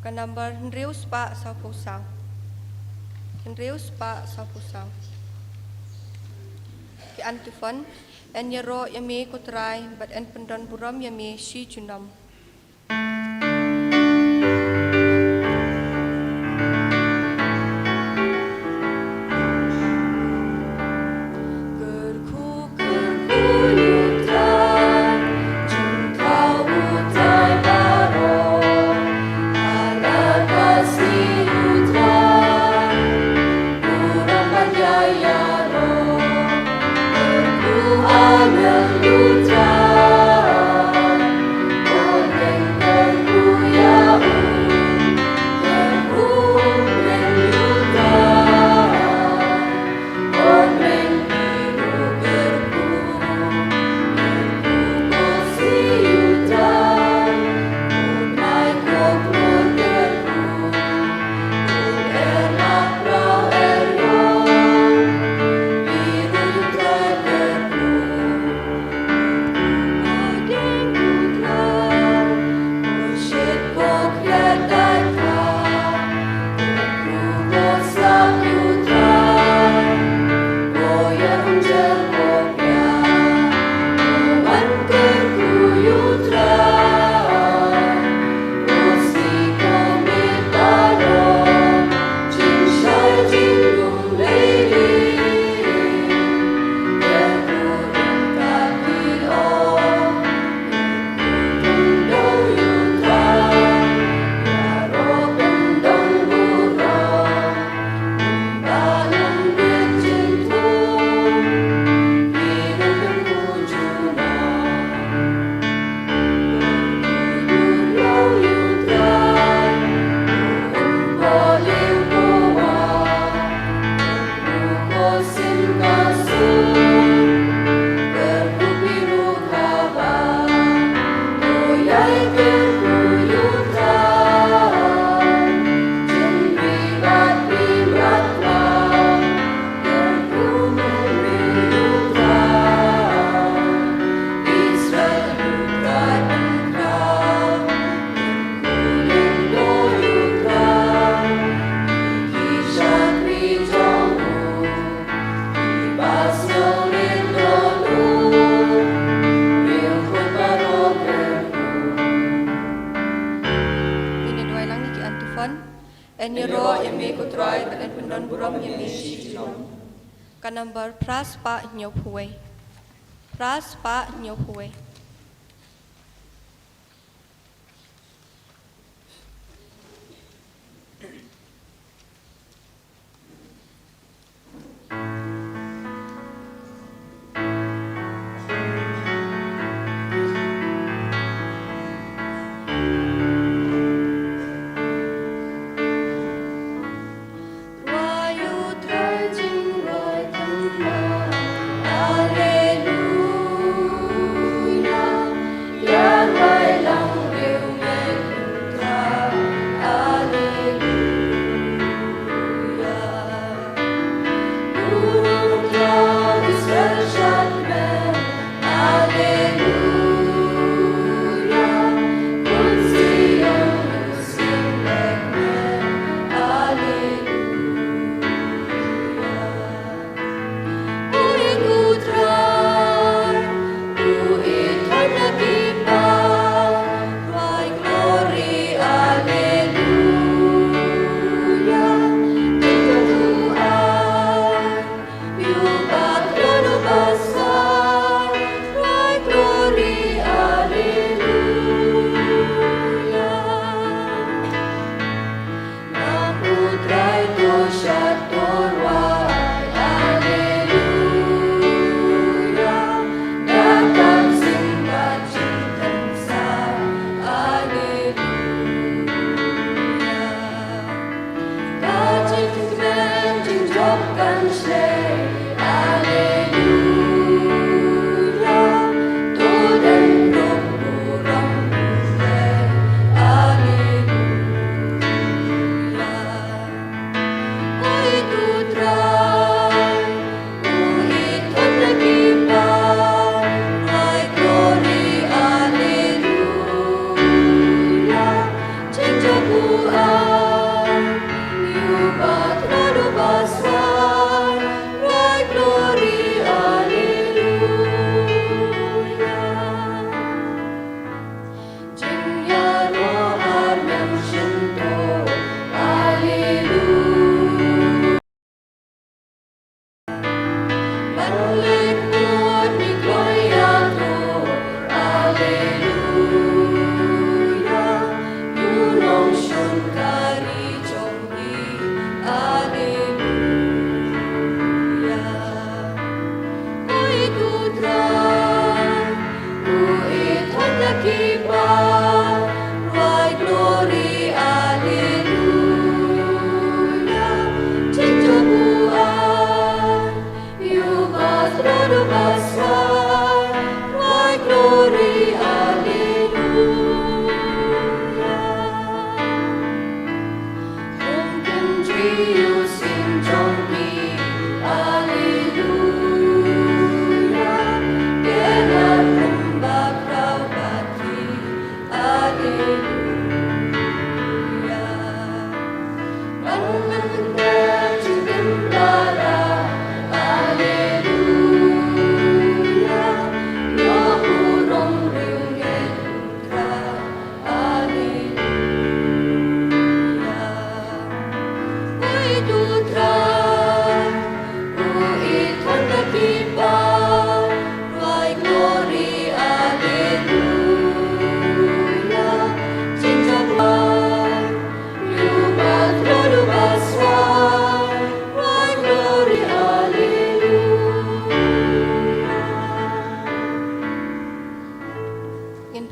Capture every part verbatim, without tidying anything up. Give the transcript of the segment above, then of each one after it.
Ka number hynriew spah sawphew saw. Hynriew spah sawphew saw. Ki antiphon. Yn ïaroh ïa me ko Trai bad yn pyndon burom ïa me shi junom. Ngin ïa duwai lang ïa ki antiphon. Yn ïaroh ïa me ko Trai bad yn pyndon burom ïa me shi junom. Ka number phra spah hynñiewphew wei. Phra spah hynñiewphew wei.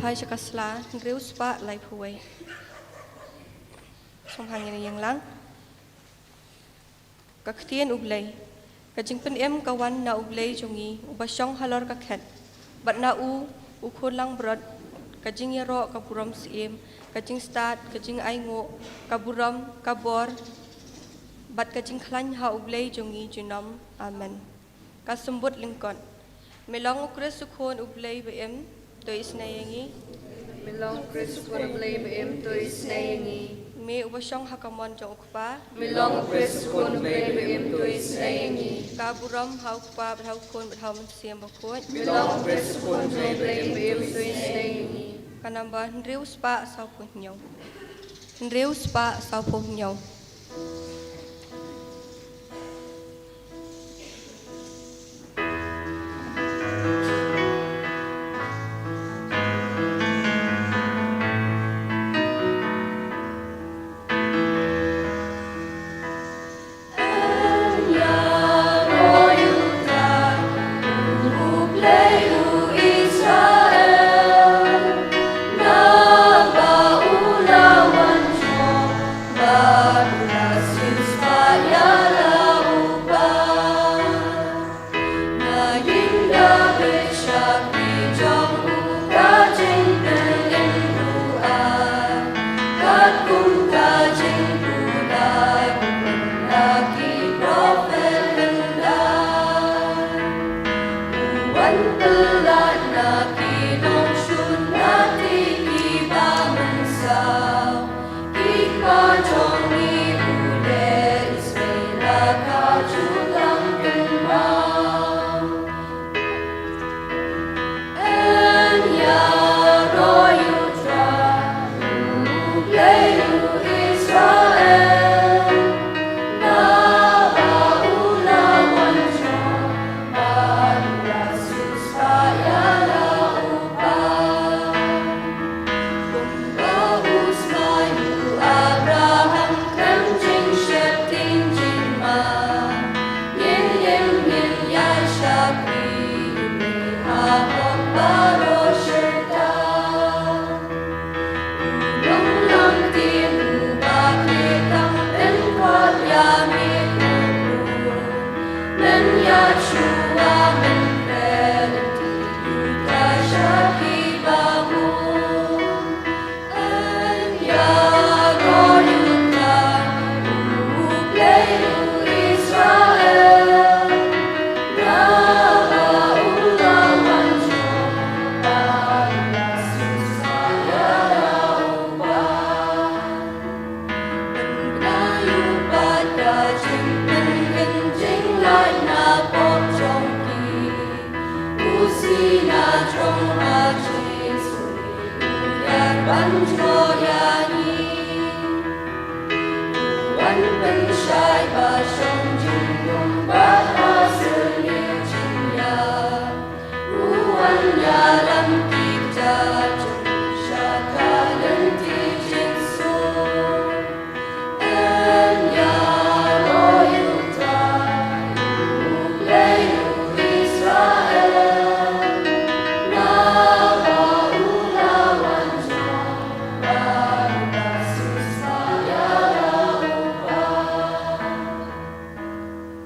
Ai sha ka sla, hynriew spah laiphew wei. Sngewbha ngin ïeng lang. Ka ktien U Blei. Ka jingpynim ka wan na U Blei jong ngi, uba shong halor ka khet. Bad na u, u khun langbrot, ka jingïaroh, ka burom syiem, ka jingstad, ka jingainguh, ka burom, ka bor, bad ka jingkhlaiñ ha U Blei jong ngi junom. Amen. Ka symbud lyngkot. Me long U Khrist U Khun U Blei ba im, to isynei ïa ngi. Me long U Khrist U Khun U Blei ba im, to isynei ïa ngi. Me uba shong ha ka mon jong U Kpa. Me long U Khrist U Khun U Blei ba im, to isynei ïa ngi. Ka burom ha U Kpa bad ha U Khun bad ha U Mynsiem Bakhuid. Me long U Khrist U Khun U Blei ba im, to isynei ïa ngi. Ka number hynriew spah sawphew hynñiew. Hynriew spah sawphew hynñiew.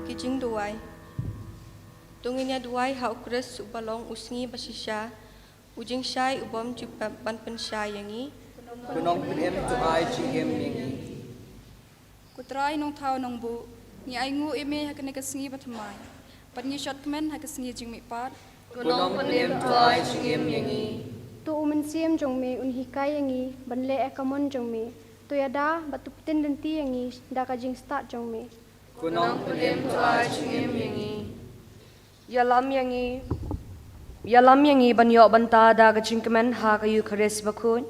Ki jingduwai. To ngin ïa duwai ha U Khrist uba long u sngi ba shisha, u jingshai u bym ju pep ban pynshai ïa ngi. Ko Nongpynim to ai jingim ïa ngi. Ko Trai Nongthaw Nongbuh, ngi ainguh ïa me ha kane ka sngi bathymmai, bad ngi shot kmen ha ka sngi jingmihpat. Ko Nongpynim to ai jingim ïa ngi. To u Mynsiem jong me un hikai ïa ngi ban leh ïa ka mon jong me. To ïada bad to pyntin lynti ïa ngi da ka jingstad jong me. Ko Nongpynim to ai jingim ïa ngi. Ïalam ïa ngi, ïalam ïa ngi ban ïoh bynta da ka jingkmen ha ka Eukharist bakhuid.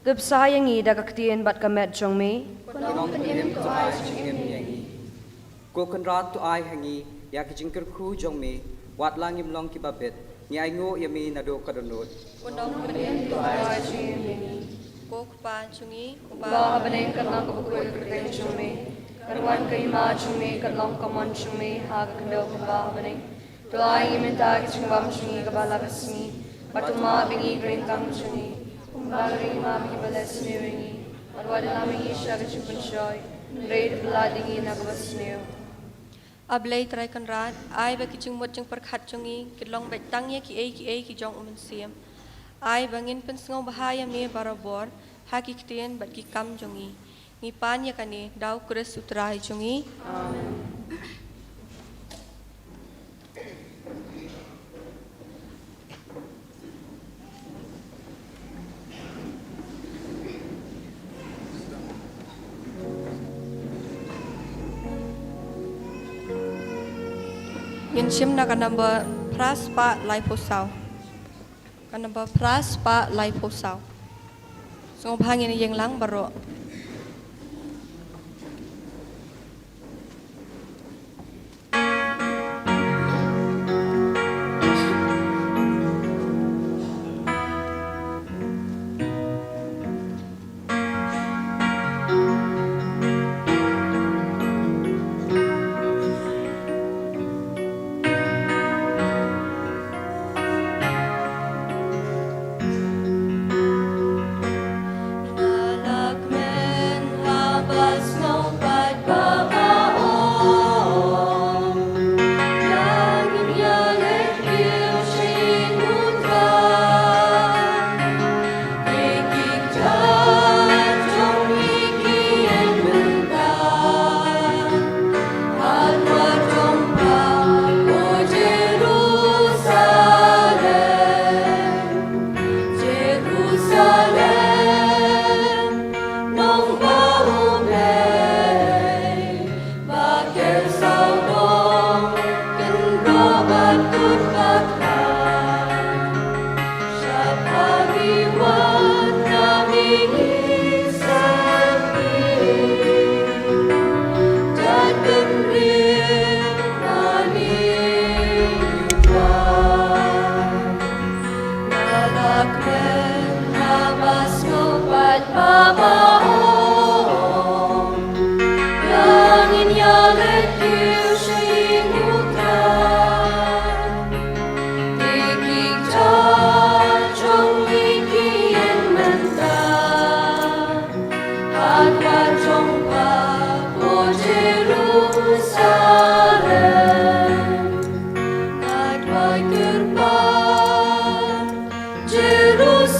To bsa ïa ngi da ka ktien bad ka met jong me. Ko Nongpynim to ai jingim ïa ngi. Ko Kynrad to ai ha ngi ïa ka jingkyrkhu jong me, wat la ngim long kiba bit, ngi ainguh ïa me naduh ka dohnud. Ko Nongpynim to ai jingim ïa ngi. Ko Kpa jong ngi uba ha bneng, kan long kaba khuid ka kyrteng jong me. Kan wan ka hima jong me, kan long ka mon jong me ha ka khyndew kumba ha bneng. To ai ïa ngi mynta ka jingbam jong ngi kaba la ka sngi, bad to map ïa ngi ka ryngkang jong ngi, Ba ka ri ma ba ki ba leh sniew ïa ngi, bad wat ïalam ïa ngi sha ka jingpynshoi, hynrei da pyllait ïa ngi na kaba sniew. A Blei Trai Kynrad, ai ba ki jingmut jingpyrkhat jong ngi kin long beit tang ïa kiei kiei ki jong U Mynsiem. Ai ba ngin pynsngewbha ïa me barabor ha ki ktien bad ki kam jong ngi. Ngi pan ïa kane da U Khrist U Trai jong ngi. Amen. Ngin shim na ka number phra spah laiphew saw. Ka number phra spah laiphew saw. Sngewbha ngin ïeng lang baroh.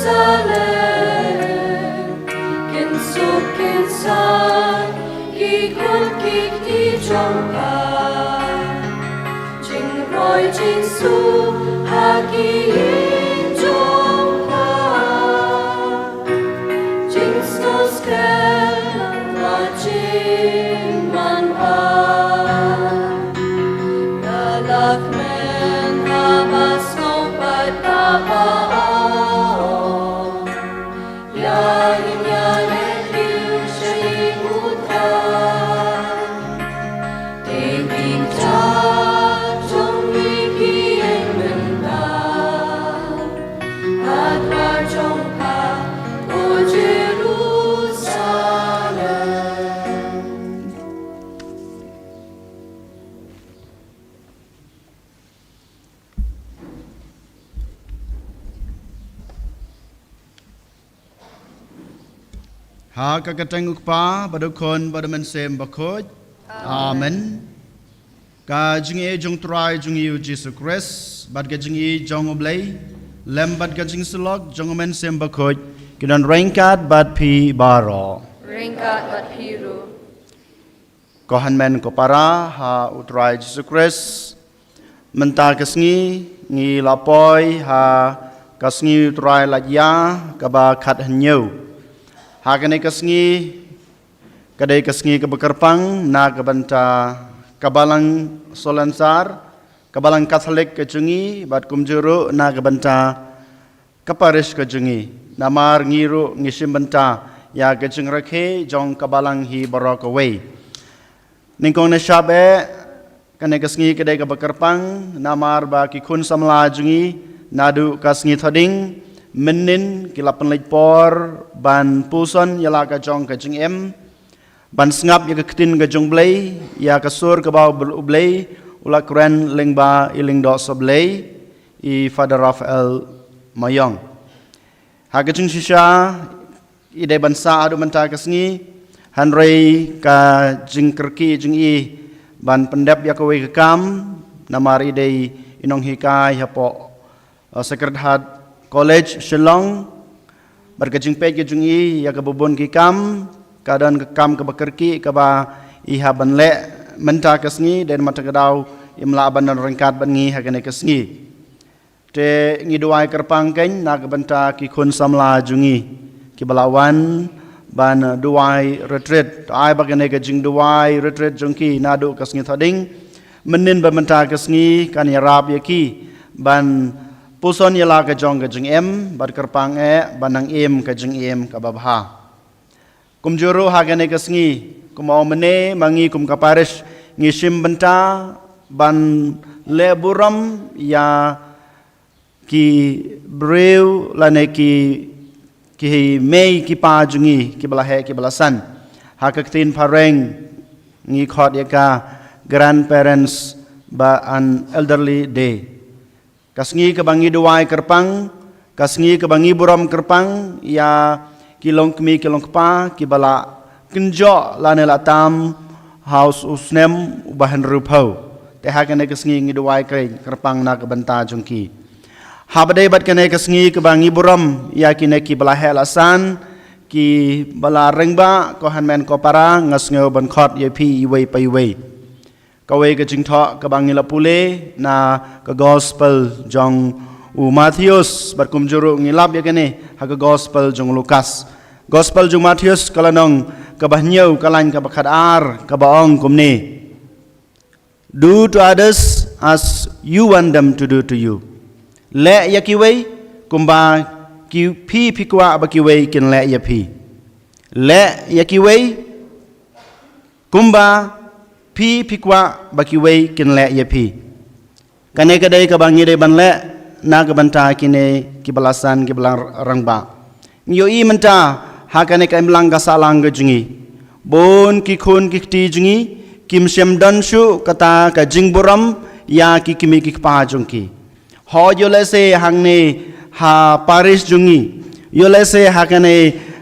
Jerusalem, kin suk kin san ki khun ki kti jong pha. Jingroi jingsuk ha ki ïing jong pha. Jingsngewskhem la jingmanbha. Nga la kmen haba sngew pat haba ong. Ïa ngin ïaleh kiew sha ïing U Trai. Te ki kjat jong ngi ki ïeng mynta ha dwar jong pha, ko Jerusalem. Ha ka kyrteng U Kpa, bad U Khun, bad U Mynsiem Bakhuid. Amen. Ka jingïeit jong U Trai jong ngi U Jisu Khrist, bad ka jingïeit jong U Blei, lem bad ka jingsyllok jong U Mynsiem Bakhuid, ki don ryngkat bad phi baroh. Ryngkat bad phi ruh. Ko hynmen ko para ha U Trai Jisu Khrist, mynta ka sngi ngi la poi ha ka sngi U Trai Lait Ïa kaba khathynñiew. Ha kane ka sngi ka dei ka sngi kaba kyrpang na ka bynta ka Balang Salonsar, ka Balang Katholik ka jong ngi, bad kumjuh ruh na ka bynta ka parish ka jong ngi. Namar ngi ruh ngi shim bynta ïa ka jingrakhe jong ka Balang hi baroh kawei. Nyngkong nyngshap eh, kane ka sngi ka dei kaba kyrpang, namar ba ki khun samla jong ngi, naduh ka sngi Thohdieng mynhynnin ki la pynleit por ban puson ïa la ka jong ka jingim, ban sngap ïa ka ktien ka jong U Blei, ïa ka sur kaba U Blei u la kren lyngba i Lyngdoh Sohblei, i Father Raphael Mayong. Ha ka jingshisha, i dei ban sah haduh mynta ka sngi, hynrei ka jingkyrkieh jong i ban pyndep ïa kawei ka kam, namar i dei i nonghikai hapoh, uh, Sacred Heart College, Shillong, bad ka jingpeit ka jong i ïa kaba bun ki kam, ka don ka kam kaba kyrkieh kaba i hap ban leh mynta ka sngi, dei namar kata ka daw im lah ban don ryngkat bad ngi ha kane ka sngi. Te ngi duwai kyrpang kein na ka bynta ki khun samla jong ngi kiba la wan ban duwai retreat. To ai ba kane ka jingduwai retreat jong ki naduh ka sngi Thohdieng mynnin ba mynta ka sngi kan ïarap ïa ki ban puson ïa la ka jong ka jingim bad kyrpang eh ban nang im ka jingim kaba bha. Kumjuh ruh ha kane ka sngi, kum u ong mynne, ma ngi kum ka parish ngi shim bynta ban leh burom ïa ki briew lane ki, ki mei ki pa jong ngi kiba la heh kiba la san. Ha ka ktien phareng ngi khot ïa ka grandparents bad an elderly day. Ka sngi kaba ngi duwai kyrpang, ka sngi kaba ngi burom kyrpang ïa ki longkmie ki longkpa kiba la kynjoh lane la tam ha u snem uba hynriewphew. Te ha kane ka sngi ngi duwai kyrpang na ka bynta jong ki. Haba dei bad kane ka sngi kaba ngi burom ïa kine kiba la heh la san, kiba la rangbah, ko hynmen ko para, nga sngew ban khot ïa phi iwei pa iwei. Kawei ka jingthoh kaba ngi la pule na ka gospel jong u Mathaios, bad kumjuh ruh ngi lap ïa kane ha ka gospel jong u Lukas. Gospel jong u Mathaios ka lynnong kaba hynñiew, ka lain kaba khatar, kaba ong kumne: Do to others as you want them to do to you. Leh ïa kiwei kumba ki, phi phi kwah ba kiwei kin leh ïa phi. Leh ïa kiwei kumba phi phi kwah ba kiwei kin leh ïa phi. Kane ka dei kaba ngi dei ban leh na ka bynta kine kiba la san, kiba la rangbah. Ngi ïohi mynta ha kane ka imlang ka sahlang ka jong ngi, bun ki khun ki kti jong ngi kim shym don shuh kata ka jingburom ïa ki kmie ki kpa jong ki. Hooid, ïoh lehse hangne ha parish jong ngi, ïoh lehse ha kane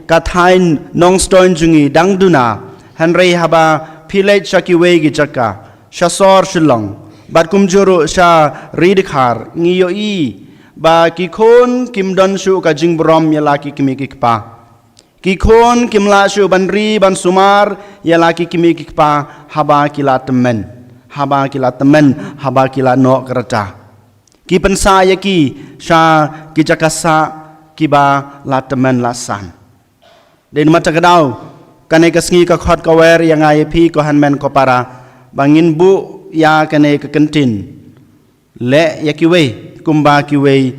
ka thaiñ Nongstoiñ jong ngi dang duna, hynrei haba phi leit sha kiwei ki jaka, sha sor Shillong, bad kumjuh ruh sha ri dkhar, ngi ïohi ba ki khun kim don shuh ka jingburom ïa la ki kmie ki kpa. Ki khun kim lah shuh ban ri ban sumar ïa la ki kmie ki kpa haba ki la tymmen, haba ki la tymmen, haba ki la noh ka rta. Ki pynsah ïa ki sha ki jaka sah kiba la tymmen la san. Dei namar kata ka daw, kane ka sngi ka khot ka wer ïa nga ïa phi, ko hynmen ko para, ba ngin buh ïa kane ka kyntien: Leh ïa kiwei kumba kiwei,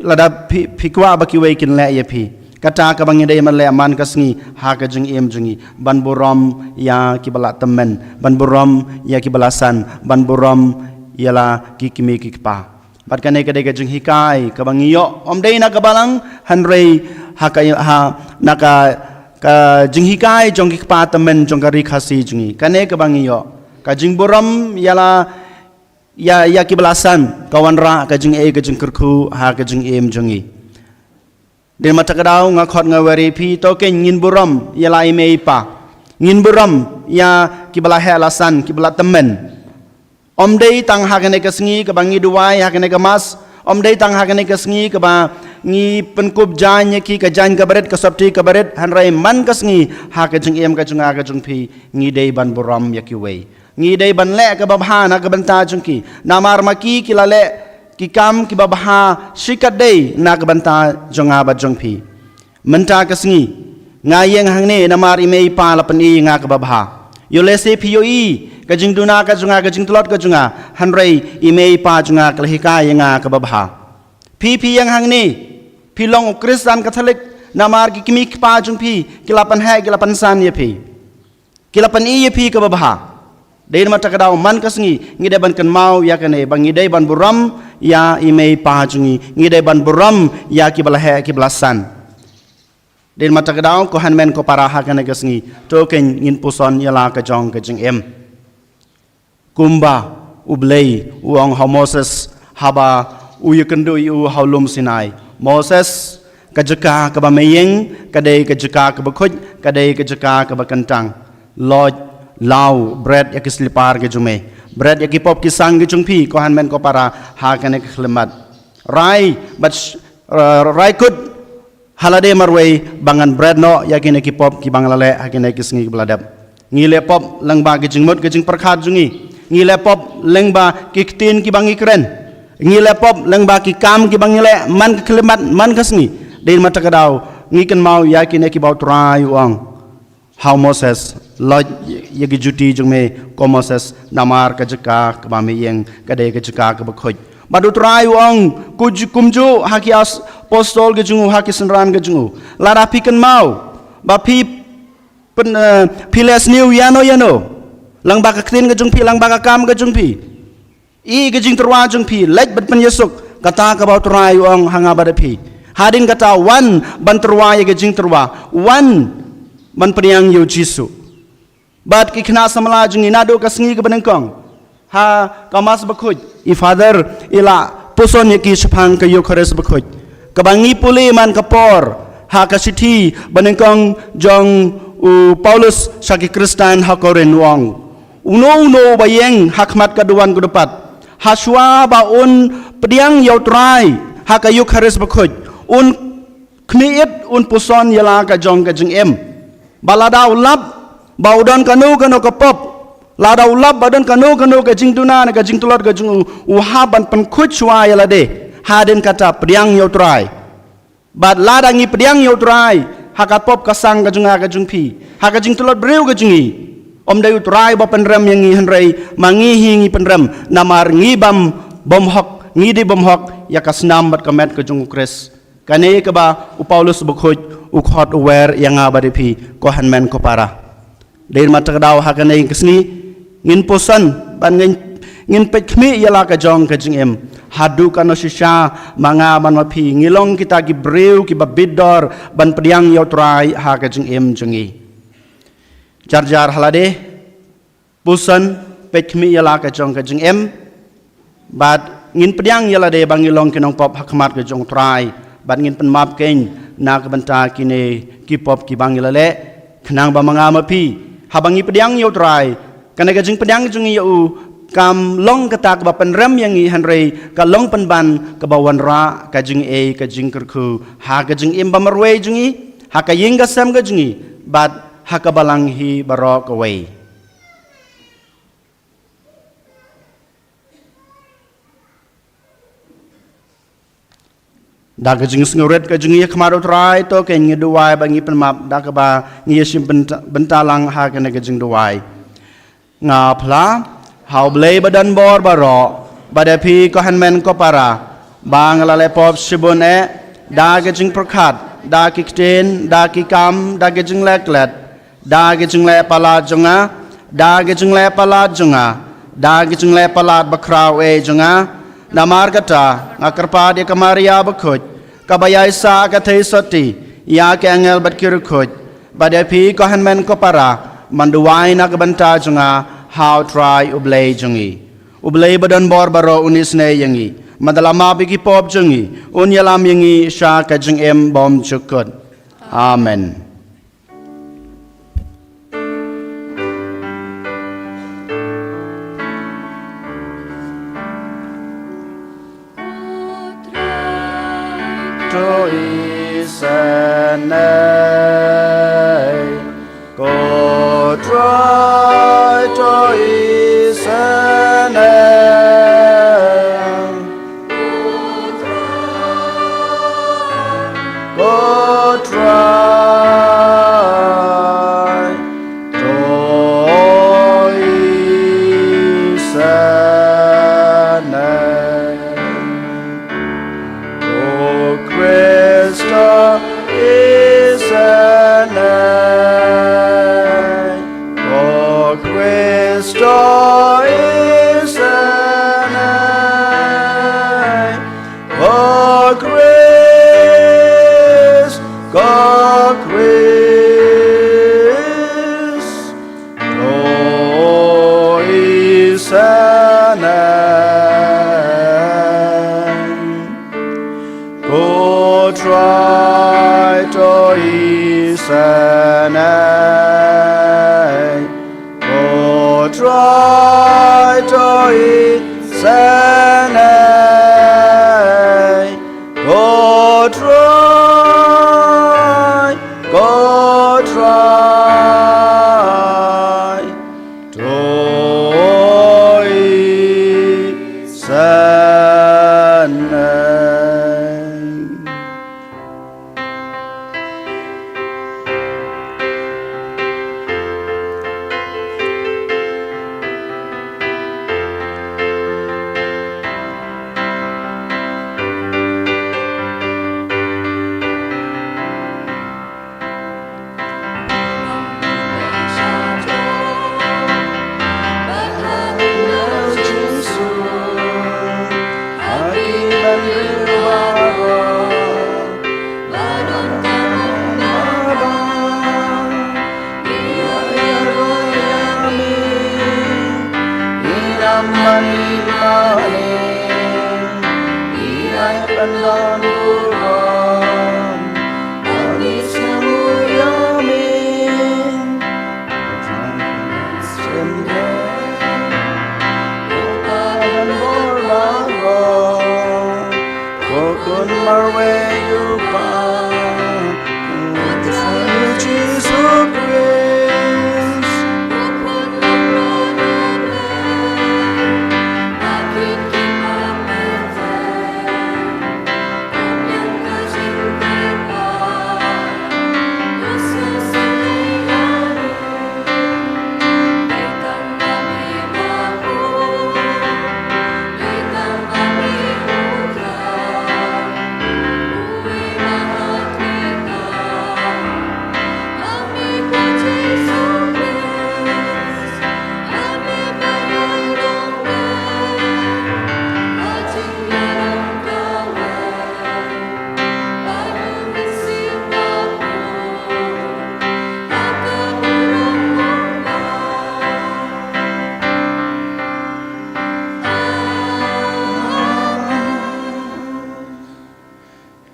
lada phi, phi kwah ba kiwei kin leh ïa phi. Kata kaba ngi dei ban leh man ka sngi ha ka jingim jong ngi, ban burom ïa kiba la tymmen, ban burom ïa kiba la san, ban burom ïa la ki kmie ki kpa. Bad kane ka dei ka jinghikai kaba ngi ïoh, ym dei na ka balang, hynrei ha ka, ha, na ka, ka jinghikai jong ki kpa tymmen jong ka ri Khasi jong ngi. Kane kaba ngi ïoh, ka jingburom ïa la, ïa, ïa kiba la san, ka wanrah ka jingeh ka jingkyrkhu ha ka jingim jong ngi. Dei namar kata ka daw nga khot nga wer ïa phi, to kein ngin burom ïa la i mei i pa. Ngin burom ïa kiba la heh la san, kiba la tymmen. Ym dei tang ha kane ka sngi kaba ngi duwai ha kane ka mass, ym dei tang ha kane ka sngi kaba ngi pynkup jaiñ ïa ki, ka jaiñ kaba rit, ka sopti kaba rit, hynrei man ka sngi ha ka jingim ka jong nga ka jong phi, ngi dei ban burom ïa kiwei. Ngi dei ban leh kaba bha na ka bynta jong ki, namar ma ki ki la leh ki kam kiba bha shikatdei na ka bynta jong nga bad jong phi. Mynta ka sngi nga ïeng hangne namar i mei i pa la pyni ïa nga kaba bha. Ïoh lehse phi ïohi ka jingduna ka jong nga, ka jingtlot ka jong nga, hynrei i mei i pa jong nga ki la hikai ïa nga kaba bha. Phi, phi ïeng hangne, phi long u Khristan Katholik namar ki kmie ki kpa jong phi ki la pynheh, ki la pynsan ïa phi. Ki la pyni ïa phi kaba bha. Dei namar kata ka daw man ka sngi ngi dei ban kynmaw ïa kane, ba ngi dei ban burom ïa i mei i pa jong ngi, ngi dei ban burom ïa kiba la heh kiba la san. Dei namar kata ka daw, ko hynmen ko para, ha kane ka sngi to kein ngin puson ïa la ka jong ka jingim. Kumba U Blei u ong ha u Moses haba u ïakynduh ïa u ha u lum Sinai, Moses, ka jaka kaba me ïeng ka dei ka jaka kaba khuid, ka dei ka jaka kaba kyntang. Lord, law, bret ïa ki slipar ki jong me, bret ïa ki pop ki sang ki jong phi, ko hynmen ko para, ha kane ka khyllipmat. Rai, bad sh-, uh, rai kut ha lade marwei ba ngan bret noh ïa kine ki pop kiba nga la leh ha kine ki sngi kiba la dep. Ngi leh pop lyngba ki jingmut ki jingpyrkhat jong ngi. Ngi leh pop lyngba ki ktien kiba ngi kren. Ngi leh pop lyngba ki kam kiba ngi leh man ka khyllipmat, man ka sngi. Dei namar kata ka daw ngi kynmaw ïa kine kiba U Trai u ong ha u Moses, lait ïa ki juti jong me, ko Moses, namar ka jaka kaba me ïeng ka dei ka jaka kaba khuid. Bad U Trai u ong, ku ju-, kumjuh ha ki as-, apostol ki jong u, ha ki synran ki jong u. Lada phi kynmaw ba phi pyn-, eh, phi leh sniew ïano ïano lyngba ka ktien ka jong phi, lyngba ka kam ka jong phi, ïa ka jingtyrwa jong phi, leit bad pynïasuk, kata kaba U Trai u ong ha nga bad phi. Hadien kata wan ban tyrwa ïa ka jingtyrwa, wan ban pdiang ïa u Jisu. Bad ki khynnah samla jong ngi, naduh ka sngi kaba nyngkong ha ka Mass bakhuid, i Father i la puson ïa ki shaphang ka Eukharist bakhuid, kaba ngi pule man ka por ha ka shithi banyngkong jong u Paulus sha ki Khristan ha Korinth, u ong, uno uno ba ïeng ha khmat ka duwan ka dupat, hashwa ba un pdiang ïa U Trai ha ka Eukharist bakhuid, un khmih ïit, un puson ïa la ka jong ka jingim. Ba lada u lap ba u don kano kano ka pop, lada u lap ba don kano kano ka jingduna ne ka jingtlot ka jong u, u hap ban pynkhuid shwa ïa lade. Hadien kata pdiang ïa U Trai. Bad lada ngi pdiang ïa U Trai ha ka pop ka sang ka jong nga ka jong phi, ha ka jingtlot briew ka jong ngi, ym dei U Trai ba pynrem ïa ngi, hynrei ma ngi hi ngi pynrem, namar ngi bym, bym hok, ngi dei bym hok ïa ka snam bad ka met ka jong u Khrist. Kane kaba u Paulus bakhuid u khot u wer ïa nga bad ïa phi, ko hynmen ko para. Dei namar kata ka daw ha kane ka sngi ngin puson bad ngin, ngin peit khmih ïa la ka jong ka jingim. Haduh kano shisha ma nga bad ma phi ngi long kita ki briew kiba bit dor ban pdiang ïa U Trai ha ka jingim jong ngi. Jar jar ha lade, puson, peit khmih ïa la ka jong ka jingim. Bad ngin pdiang ïa lade ba ngi long ki nongpop ha khmat ka jong U Trai. Bad ngin pynmap kein na ka bynta kine ki pop kiba ngi la leh. Khnang ba ma nga ma phi, haba ngi pdiang ïa U Trai, kane ka jingpdiang jong ngi ïa u kam long kata kaba pynrem ïa ngi, hynrei ka long pynban kaba wanrah ka jingaiei ka jingkyrkhu ha ka jingim ba marwei jong ngi, ha ka ïing ka sem ka jong ngi, bad ha ka balang hi baroh kawei. Da ka jingsngewrit ka jong ngi ha khmat U Trai, to kein ngi duwai bad ngi pynmap da kaba ngi ïashim bynta, bynta lang ha kane ka jingduwai. Nga phla ha U Blei ba don bor baroh, bad ïa phi ko hynmen ko para, ba nga la leh pop shibun eh, da ka jingpyrkhat, da ki ktien, da ki kam, da ka jingleh klet, da ki jingleh palat jong nga, da ki jingleh palat jong nga, da ki jingleh palat bakhraw eh jong nga. Namar kata nga kyrpad ïa ka Maria bakhuid, kaba ïaisah ka theisotti ïa ki angel bad ki riewkhuid, bad ïa phi ko hynmen ko para, ban duwai na ka bynta jong nga ha U Trai U Blei jong ngi. U Blei ba don bor baroh un isynei ïa ngi, bad un ïalam ïa ki pop jong ngi, un ïalam ïa ngi sha ka jingim bymjukut. Amen. To isynei, ko Trai, to isynei. Ko Trai, to isynei. Ko Khrist, to isynei. Nei, ko Trai, to i sa nei, ko Trai, ko Trai, to i sa nei.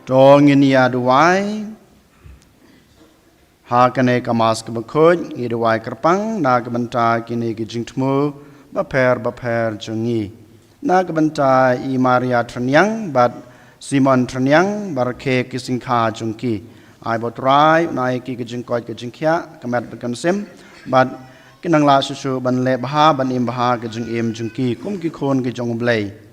To ngin ïa duwai. Ha kane ka Mass kaba khuid ngi duwai kyrpang na ka bynta kine ki jingthmu bapher bapher jong ngi. Na ka bynta i Maria Tyrniang bad Simon Tyrniang ba rakhe ki singkha jong ki. Ai ba U Trai un ai ki ka jingkoit ka jingkhiah ka met bad ka mynsiem bad kin nang lah shuh shuh ban leh bha ban im bha ka jingim jong ki kum ki khun ki jong U Blei.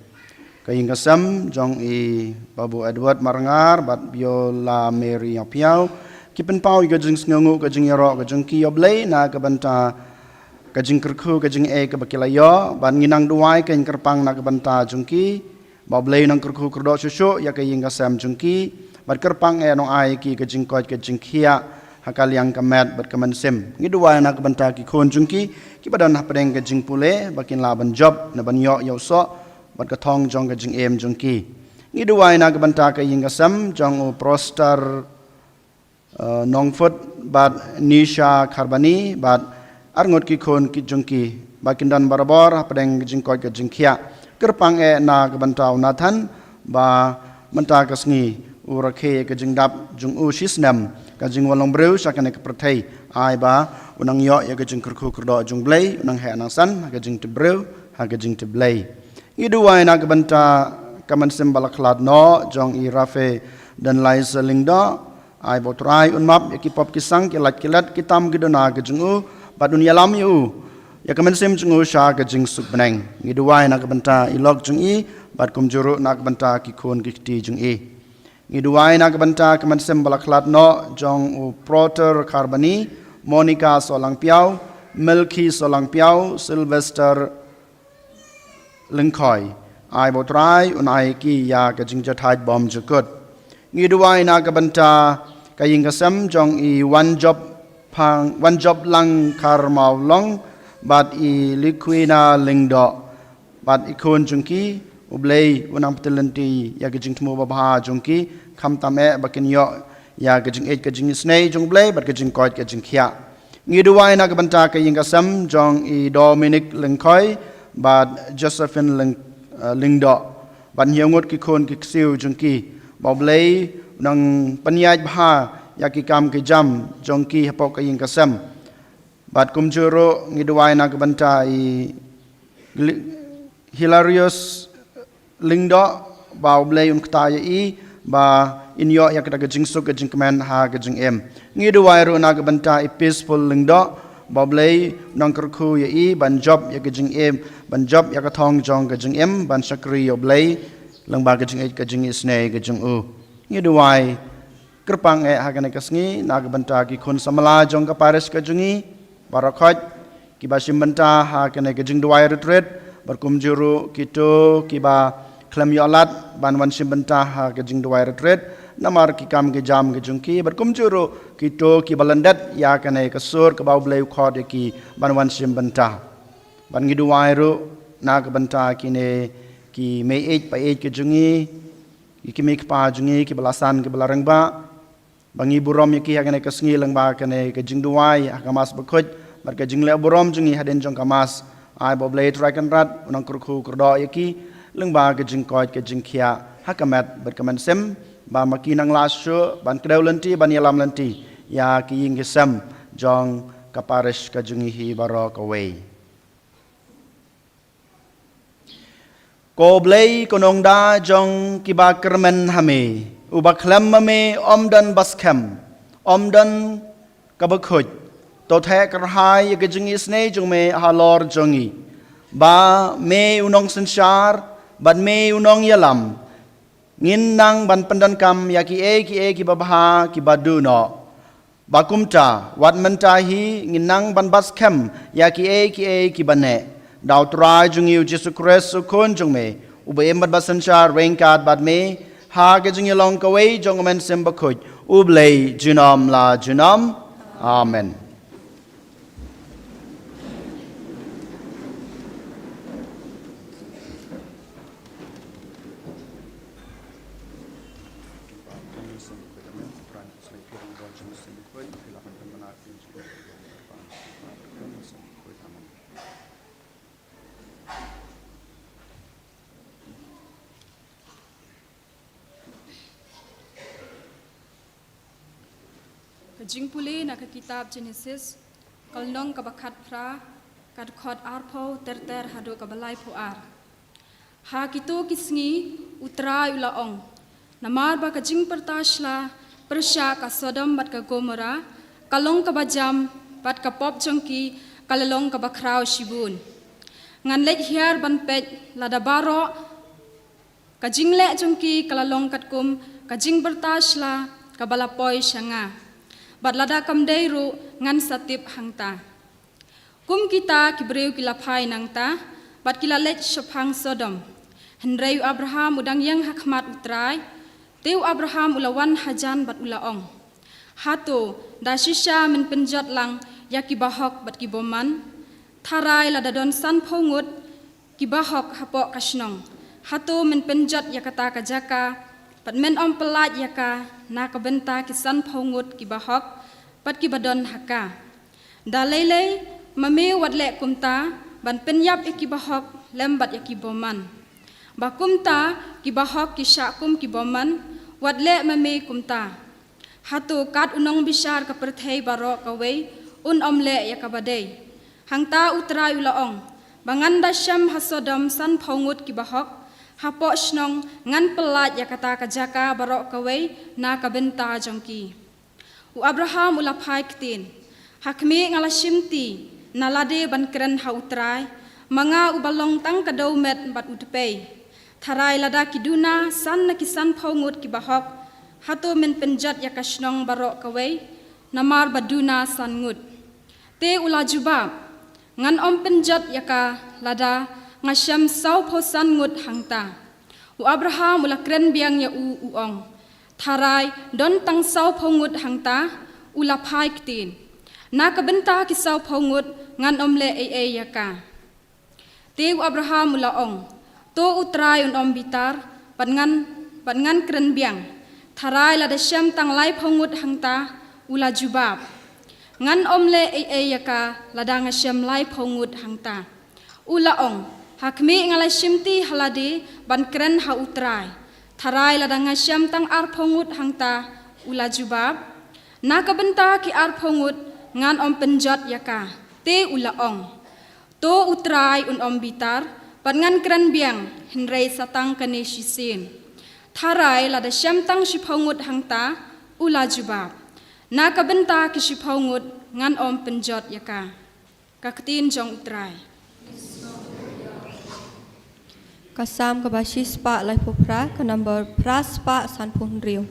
Ka ïing ka sem jong i Babu Edward Marngar bad Biola Mary Ïawphiaw ki pynpaw ïa ka jingsngewnguh ka jingïaroh ka jong ki ïa U Blei na ka bynta ka jingkyrkhu ka jingeh kaba ki la ïoh bad ngi nang duwai ka jingkyrpang na ka bynta jong ki. Ba U Blei u nang kyrkhu kyrdoh shuh shuh ïa ka ïing ka sem jong ki bad kyrpang eh un ai ki ka jingkoit ka jingkhiah ha ka liang ka met bad ka mynsiem. Ngi duwai na ka bynta ki khun jong ki kiba don hapdeng ka jingpule ba kin lah ban jop ne ban ïoh ïa u soh bad ka thong jong ka jingim jong ki. Ngi duwai na ka bynta ka ïing ka sem jong u Prostar, eh, Nongfut bad Nisha Kharbani bad arngut ki khun ki jong ki ba kin don barabor hapdeng ka jingkoit ka jingkhiah. Kyrpang eh na ka bynta u Nathan ba mynta ka sngi u rakhe ka jingdap jong u shisnem ka jingwan long briew sha kane ka pyrthei. Ai ba u nang ïoh ïa ka jingkyrkhu kyrdoh jong U Blei, u nang heh nang san ha ka jingtipbriew ha ka jingtipblei. Ngi duwai na ka bynta ka mynsiem ba la khlad noh jong i Rafe Danlaisa Lyngdoh. Ai ba U Trai un map ïa ki pop ki sang ki lait ki let ki tam ki duna ka jong u bad un ïalam ïa u ïa ka mynsiem jong u sha ka jingsuk bneng. Ngi duwai na ka bynta i lok jong i bad kumjuh ruh na ka bynta ki khun ki kti jong i. Ngi duwai na ka bynta ka mynsiem ba la khlad noh jong u Proter Kharbani, Monica Solangpiaw, Melki Solangpiaw, Sylvester Lyngkhoi. Ai ba U Trai un ai ki ïa ka jingjahthait bymjukut. Ngi duwai na ka bynta ka ïing ka sem jong i Wanjop Phang, Wanjop Lang Kharmawlong bad i Likwina Lyngdoh bad i khun jong ki. U Blei u nang pyntyllynti ïa ka jingthmu babha jong ki khamtam eh ba kin ïoh ïa ka jingïeit ka jingisynei jong U Blei bad ka jingkoit ka jingkhiah. Ngi duwai na ka bynta ka ïing ka sem jong i Dominic Lyngkhoi bad Josephine Lyng, eh, Lyngdoh bad hynñiew ngut ki khun ki ksiew jong ki. Ba U Blei u nang pynïaid bha ïa ki kam ki jam jong ki hapoh ka ïing ka sem. Bad kumjuh ruh ngi duwai na ka bynta i Gli-, Hilarius Lyngdoh, ba U Blei un kta ïa i, ba in ïoh ïa kata ka jingsuk ka jingkmen ha ka jingim. Ngi duwai ruh na ka bynta i Peaceful Lyngdoh, ba U Blei un nang kyrkhu ïa i ban jop ïa ka jingim, ban jop ïa ka thong jong ka jingim, ban shakri ïa U Blei lyngba ka jingïeit ka jingisynei ka jong u. Ngi duwai kyrpang eh ha kane ka sngi na ka bynta ki khun samla jong ka parish ka jong ngi baroh khoit, kiba shim bynta ha kane ka jingduwai retreat, bad kumjuh ruh kito kiba khlem ïoh lad ban wan shim bynta ha ka jingduwai retreat namar ki kam ki jam ki jong ki, bad kumjuh ruh kito kiba lyndet ïa kane ka sur kaba U Blei u khot ïa ki ban wan shim bynta. Bad ngi duwai ruh na ka bynta kine ki mei ïeit pa ïeit ki jong ngi, ki kmie ki kpa jong ngi kiba la san kiba la rangbah, ba ngi burom ïa ki ha kane ka sngi lyngba kane ka jingduwai ha ka Mass bakhuid, bad ka jingleh burom jong ngi hadien jong ka Mass. Ai ba U Blei Trai Kynrad un nang kyrkhu kyrdoh ïa ki lyngba ka jingkoit ka jingkhiah ha ka met bad ka mynsiem, ba ma ki nang lah shuh ban kdew lynti ban ïalam lynti ïa ki ïing ki sem jong ka parish ka jong ngi hi baroh kawei. Ko Blei ko nongda jong kiba kyrmen ha me, uba khlem ma me ym don ba skhem, ym don kaba khuid. To theh kyrhai ïa ka jingisynei jong me halor jong ngi. Ba me u nongsynshar, bad me u nongïalam. Ngin nang ban pyndonkam ïa kiei kiei kiba bha kiba duh noh. Ba kumta, wat mynta hi ngin nang ban bat skhem ïa kiei kiei kiba neh. Da U Trai jong ngi U Jisu Khrist U Khun jong me, uba im bad ba synshar ryngkat bad me ha ka jingïalong kawei jong U Mynsiem Bakhuid, U Blei junom la junom. Amen. Ka jingpule na ka kitab Genesis, ka lynnong kaba khatphra, ka dkhot arphew ter ter haduh kaba laiphew ar. Ha kito ki sngi U Trai u la ong, namar ba ka jingpyrta shla pyrshah ka Sodom bad ka Gomora ka long kaba jam, bad ka pop jong ki ka la long kaba khraw shibun. Ngan leit hiar ban peit lada baroh ka jingleh jong ki ka la long katkum ka jingpyrta shla kaba la poi sha nga, bad lada kam dei ruh ngan sa tip hangta. Kum kita ki briew ki la phai nangta, bad ki la leit shaphang Sodom. Hynrei U Abraham u dang ïeng ha khmat U Trai. Te U Abraham u la wan hajan bad u la ong, hato da shisha men pynjot lang ïa ki bahok bad ki bymman? Tharai lada don sanphew ngut ki bahok hapoh ka shnong, hato men pynjot ïa kata ka jaka, bad men ym pyllait ïa ka na ka bynta ki sanphew ngut ki bahok bad kiba don ha ka? Da lei lei ma me wat leh kumta, ban pynïap ïa ki bahok lem bad ïa ki bymman. Ba kumta ki bahok ki shah kum ki bymman, wat leh ma me kumta. Hato kat u nongbishar ka pyrthei baroh kawei un ym leh ïa kaba dei? Hangta U Trai u la ong, ba ngan da shem ha Sodom sanphew ngut ki bahok, hapoh shnong ngan pyllait ïa kata ka jaka baroh kawei na ka bynta jong ki. U Abraham u la phai ktien, ha khmih nga la shimti na lade ban kren ha U Trai, ma nga uba long tang ka dewmet bad u dpei. Tharai lada ki duna san na ki sanphew ngut ki bahok, hato men pynjot ïa ka shnong baroh kawei, namar ba duna san ngut? Te u la jubab, ngan ym pynjot ïa ka lada nga shem sawphew san ngut hangta. U Abraham u la kren biang ïa u u ong, tharai don tang sawphew ngut hangta. U la phai ktien, na ka bynta ki sawphew ngut ngan ym leh ei ei ïa ka. Te U Abraham u la ong, to U Trai un ym bitar, bad ngan, bad ngan kren biang, tharai lada shem tang laiphew ngut hangta. U la jubab, ngan ym leh ei ei ïa ka lada nga shem laiphew ngut hangta. U la ong, ha khmih nga la shimti ha lade ban kren ha U Trai, tharai lada nga shem tang arphew ngut hangta. U la jubab, Na ka bynta ki arphew ngut ngan ym pynjot ïa ka. Te u la ong, to U Trai un ym bitar, bad ngan kren biang, hynrei sa tang kane shisien. Tharai lada shem tang shiphew ngut hangta, u la jubab, na ka bynta ki shiphew ngut ngan ym pynjot ïa ka. Ka ktien jong U Trai. Ka Salm kaba shispah laiphew phra, ka number phra spah sanphew hynriew.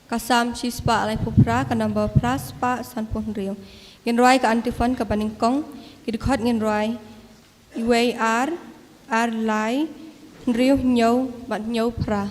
Ka Salm shispah laiphew phra, ka number phra spah sanphew hynriew. Ngin rwai ka antiphon kaba nyngkong, ki dkhot ngin rwai, iwei ar, ar lai, hynriew hynñiew, bad hynñiew phra.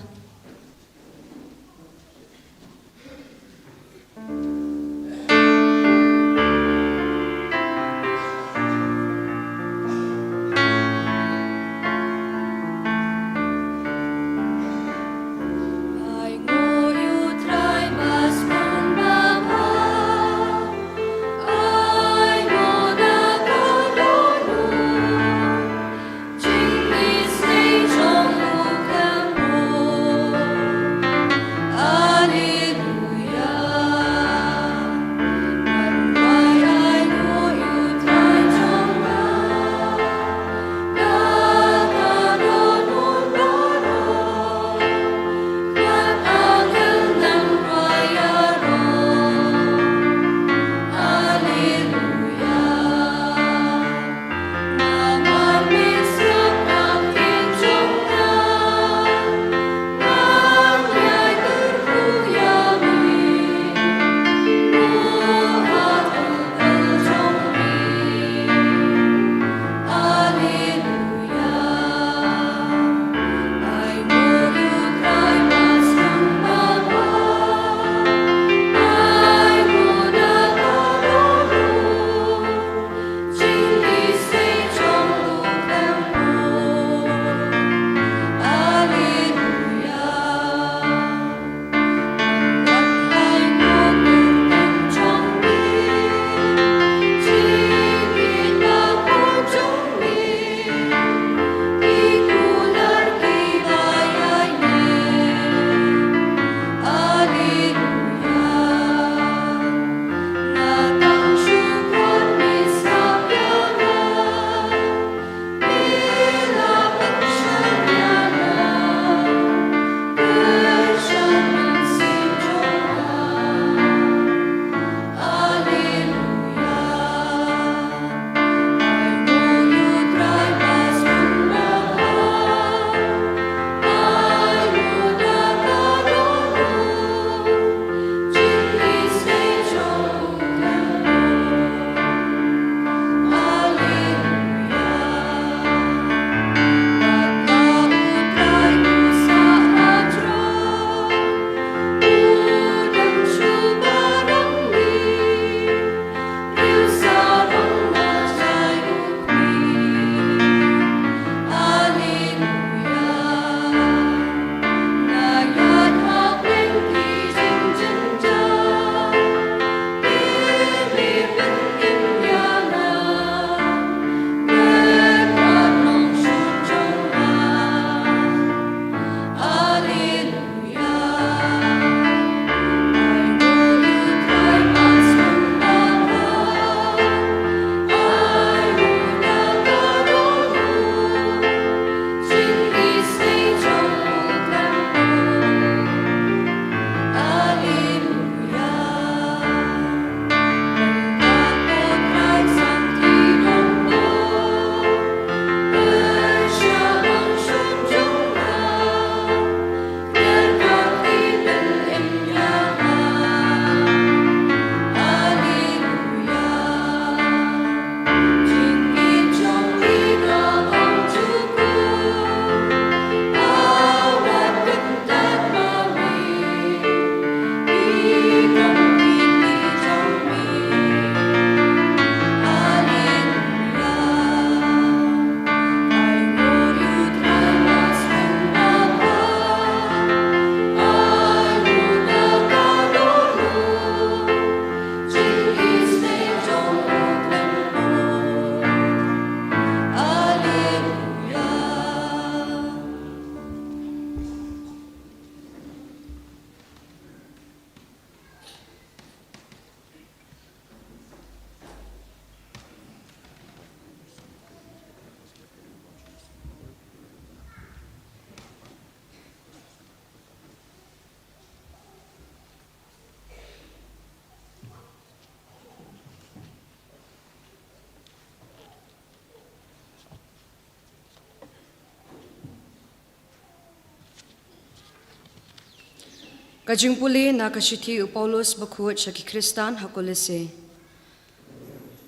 Ka jingpule na ka shithi u Paulus bakhuid sha ki Khristan ha Kolose.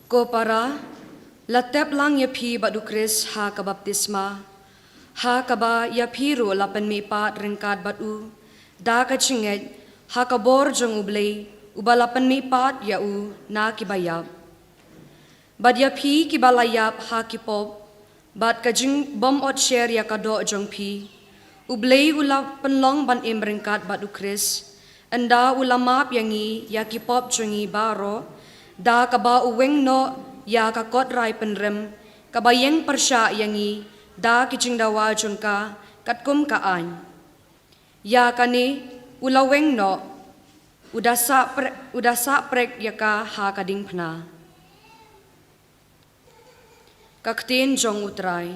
Ko para, la tep lang ïa phi bad u Khrist ha ka baptisma, ha kaba ïa phi ruh la pynmihpat ryngkat bad u da ka jingngeit ha ka bor jong U Blei, uba la pynmihpat ïa u na ki baïap. Bad ïa phi kiba la ïap ha ki pop bad ka jingbym ot sher ïa ka doh jong phi, U Blei u la pynlong ban im ryngkat bad u Khrist, ynda u la map ïa ngi ïa ki pop jong ngi baroh, da kaba u weng noh ïa ka kot rai pynrem kaba ïeng pyrshah ïa ngi da ki jingdawa jong ka, katkum ka aiñ. Ïa kane u la weng noh, u da sah pre-, u da sah prek ïa ka ha ka diengphna. Ka ktien jong U Trai.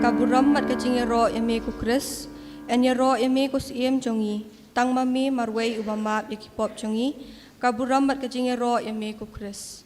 Ka burom bad ka jingïaroh ïa me ko Khrist. Yn ïaroh ïa me ko Syiem jong ngi. Tang ma me marwei uba map ïa ki pop jong ngi. Ka burom bad ka jingïaroh ïa me ko Khrist.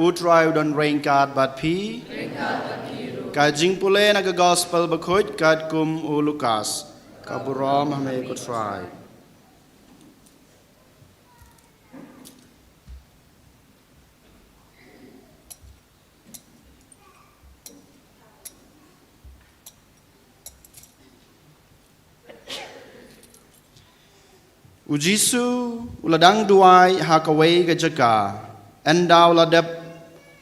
U Trai u don ryngkat bad phi. Ka jingpule na ka Gospel bakhuid katkum u Lukas. Ka burom ha me ko Trai. U Jisu u la dang duwai ha kawei ka jaka. Ynda u la dep,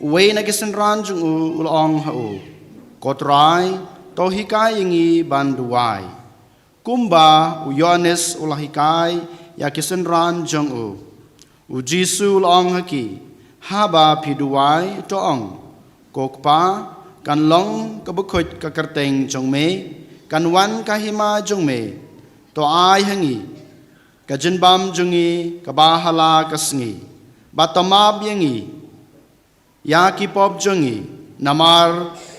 uwei na ki synran jong u u la ong ha u, "Ko Trai, to hikai ïa ngi ban duwai, kumba u Ïoannis u la hikai ïa ki synran jong u." U Jisu u la ong ha ki, "Haba phi duwai, to ong, 'Ko Kpa, kan long ka bakhuid ka kyrteng jong me, kan wan ka hima jong me, to ai ha ngi ka jingbam jong ngi kaba ha la ka sngi, bad to map ïa ngi ïa ki pop jong ngi, namar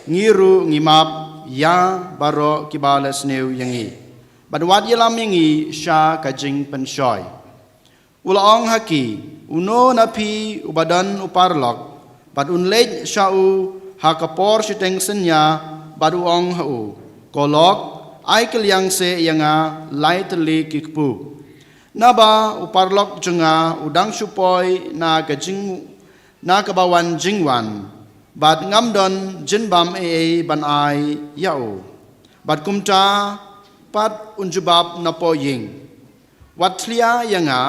ngi ruh ngi map ïa baroh kiba la sniew ïa ngi, bad wat ïalam ïa ngi sha ka jingpynshoi.'" U la ong ha ki, "Uno na phi uba don u paralok, bad un leit sha u ha ka por shiteng synñia, bad u ong ha u, 'Ko lok, ai kylliang seh ïa nga lai tylli ki kpu'? Naba u paralok jong nga u dang shu poi na ka jing, na kaba wan jingwan, bad ngam don jingbam ei ei ban ai ïa u.' Bad kumta pat un jubab na poh ïing, 'Wat thlia ïa nga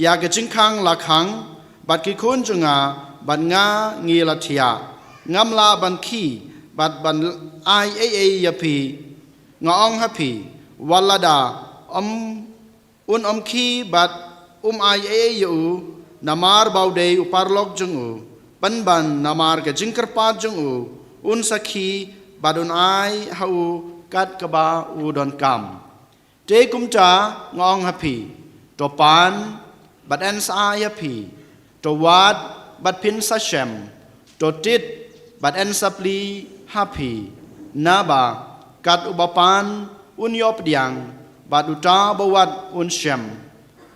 ïa ka jingkhang la khang, bad ki khun jong nga bad nga ngi la thiah. Ngam lah ban khie bad ban ai ei ei ïa phi. Nga ong ha phi, wat lada um un ym khie bad um ai ei ei ïa u namar ba u dei u paralok jong u, pynban namar ka jingkyrpad jong u, un sa khie bad un ai ha u kat kaba u donkam. Te kumta nga ong ha phi, to pan bad yn sa ai ha phi, to wad bad phin sa shem, to tit bad yn sa plie ha phi. Naba kat uba pan un ïoh pdiang, bad uta uba wad un shem,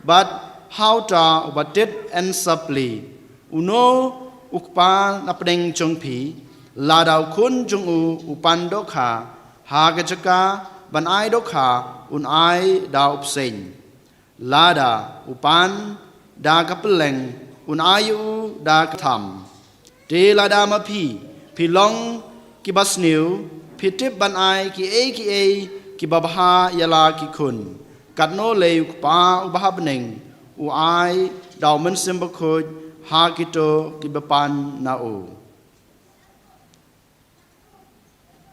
bad ha uta uba tit yn sa plie. Uno u kpa na pdeng jong phi, lada u khun jong u u pan dohkha ha ka jaka ban ai dohkha, un ai da u bseiñ? Lada u pan da ka pylleng, un ai ïa u da ka tham? Te lada ma phi, phi long kiba sniew, phi tip ban ai kiei kiei kiba bha ïa la ki khun, Katno lei u Kpa uba ha bneng u ai da u Mynsiem Bakhuid ha kito kiba pan na u.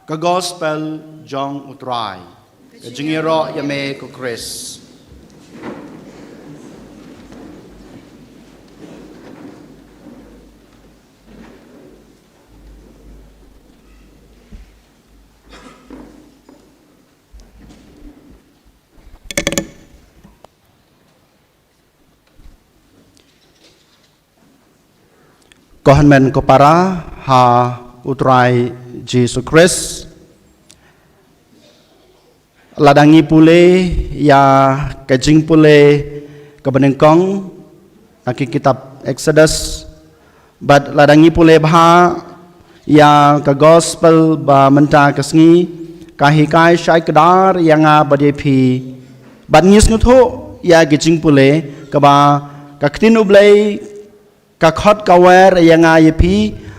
Ka Gospel jong u Trai. Ka jingïaroh ïa me ko Khrist. Ko hynmen ko para ha u Trai Jisu Khrist. Lada ngi pule ïa ka jingpule kaba nyngkong na ki kitab Exodus, bad lada ngi pule bha ïa ka Gospel ba mynta ka sngi, ka hikai shai kdar ïa nga bad ïa phi. Bad ngi sngewthuh ïa ka jingpule kaba ka ktien U Blei ka khot ka wer ïa nga ïa phi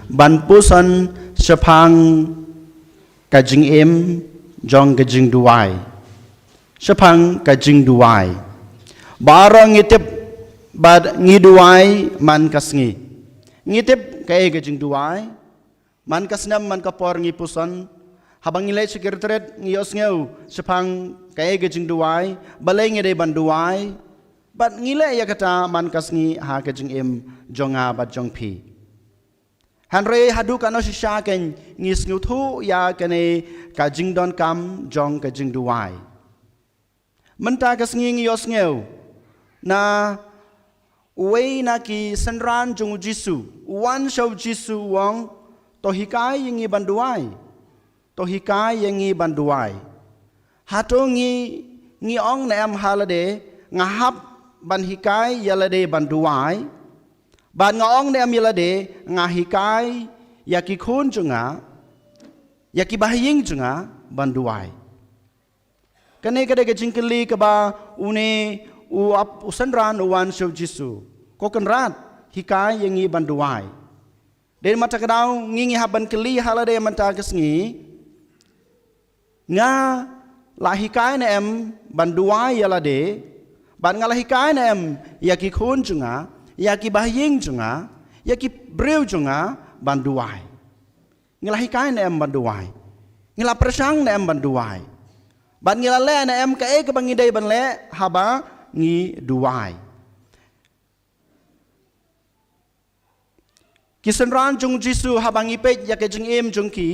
ban puson shaphang ka jingim jong ka jingduwai. Shaphang ka jingduwai. Baroh ngi tip bad ngi duwai man ka sngi. Ngi tip kaei ka jingduwai. Man ka snem man ka por ngi puson. Haba ngi leit sha ki retreat ngi ïohsngew shaphang kaei ka jingduwai. Balei ngi dei ban duwai. Bad ngi leh ïa kata man ka sngi ha ka jingim jong nga bad jong phi. Hynrei haduh katno shisha kein ngi sngewthuh ïa kane ka jingdonkam jong ka jingduwai. Mynta ka sngi ngi ïohsngew na uwei na ki synran jong u Jisu, u wan sha u Jisu u ong, to hikai ïa ngi ban duwai. To hikai ïa ngi ban duwai. Hato ngi, ngi ong ne em ha lade, nga hap ban hikai ïa lade ban duwai. Bad nga ong ne em ïa lade, nga hikai ïa ki khun jong nga, ïa ki bahaïing jong nga ban duwai. Kane ka dei ka jingkylli kaba une u ap u synran u wan sha u Jisu. Ko Kynrad, hikai ïa ngi ban duwai. Dei mynta ka daw ngi ngi hap ban kylli ha lade mynta ka sngi. Nga la hikai ne em ban duwai ïa lade. Bad nga la hikai ne em ïa ki khun jong nga, ïa ki bahaïing jong nga, ïa ki briew jong nga ban duwai. Ngi la hikai ne em ban duwai. Ngi la pyrshang ne em ban duwai. Bad ngi la leh ne em kaei kaba ngi dei ban leh haba ngi duwai. Ki synran jong u Jisu haba ngi peit ïa ka jingim jong ki,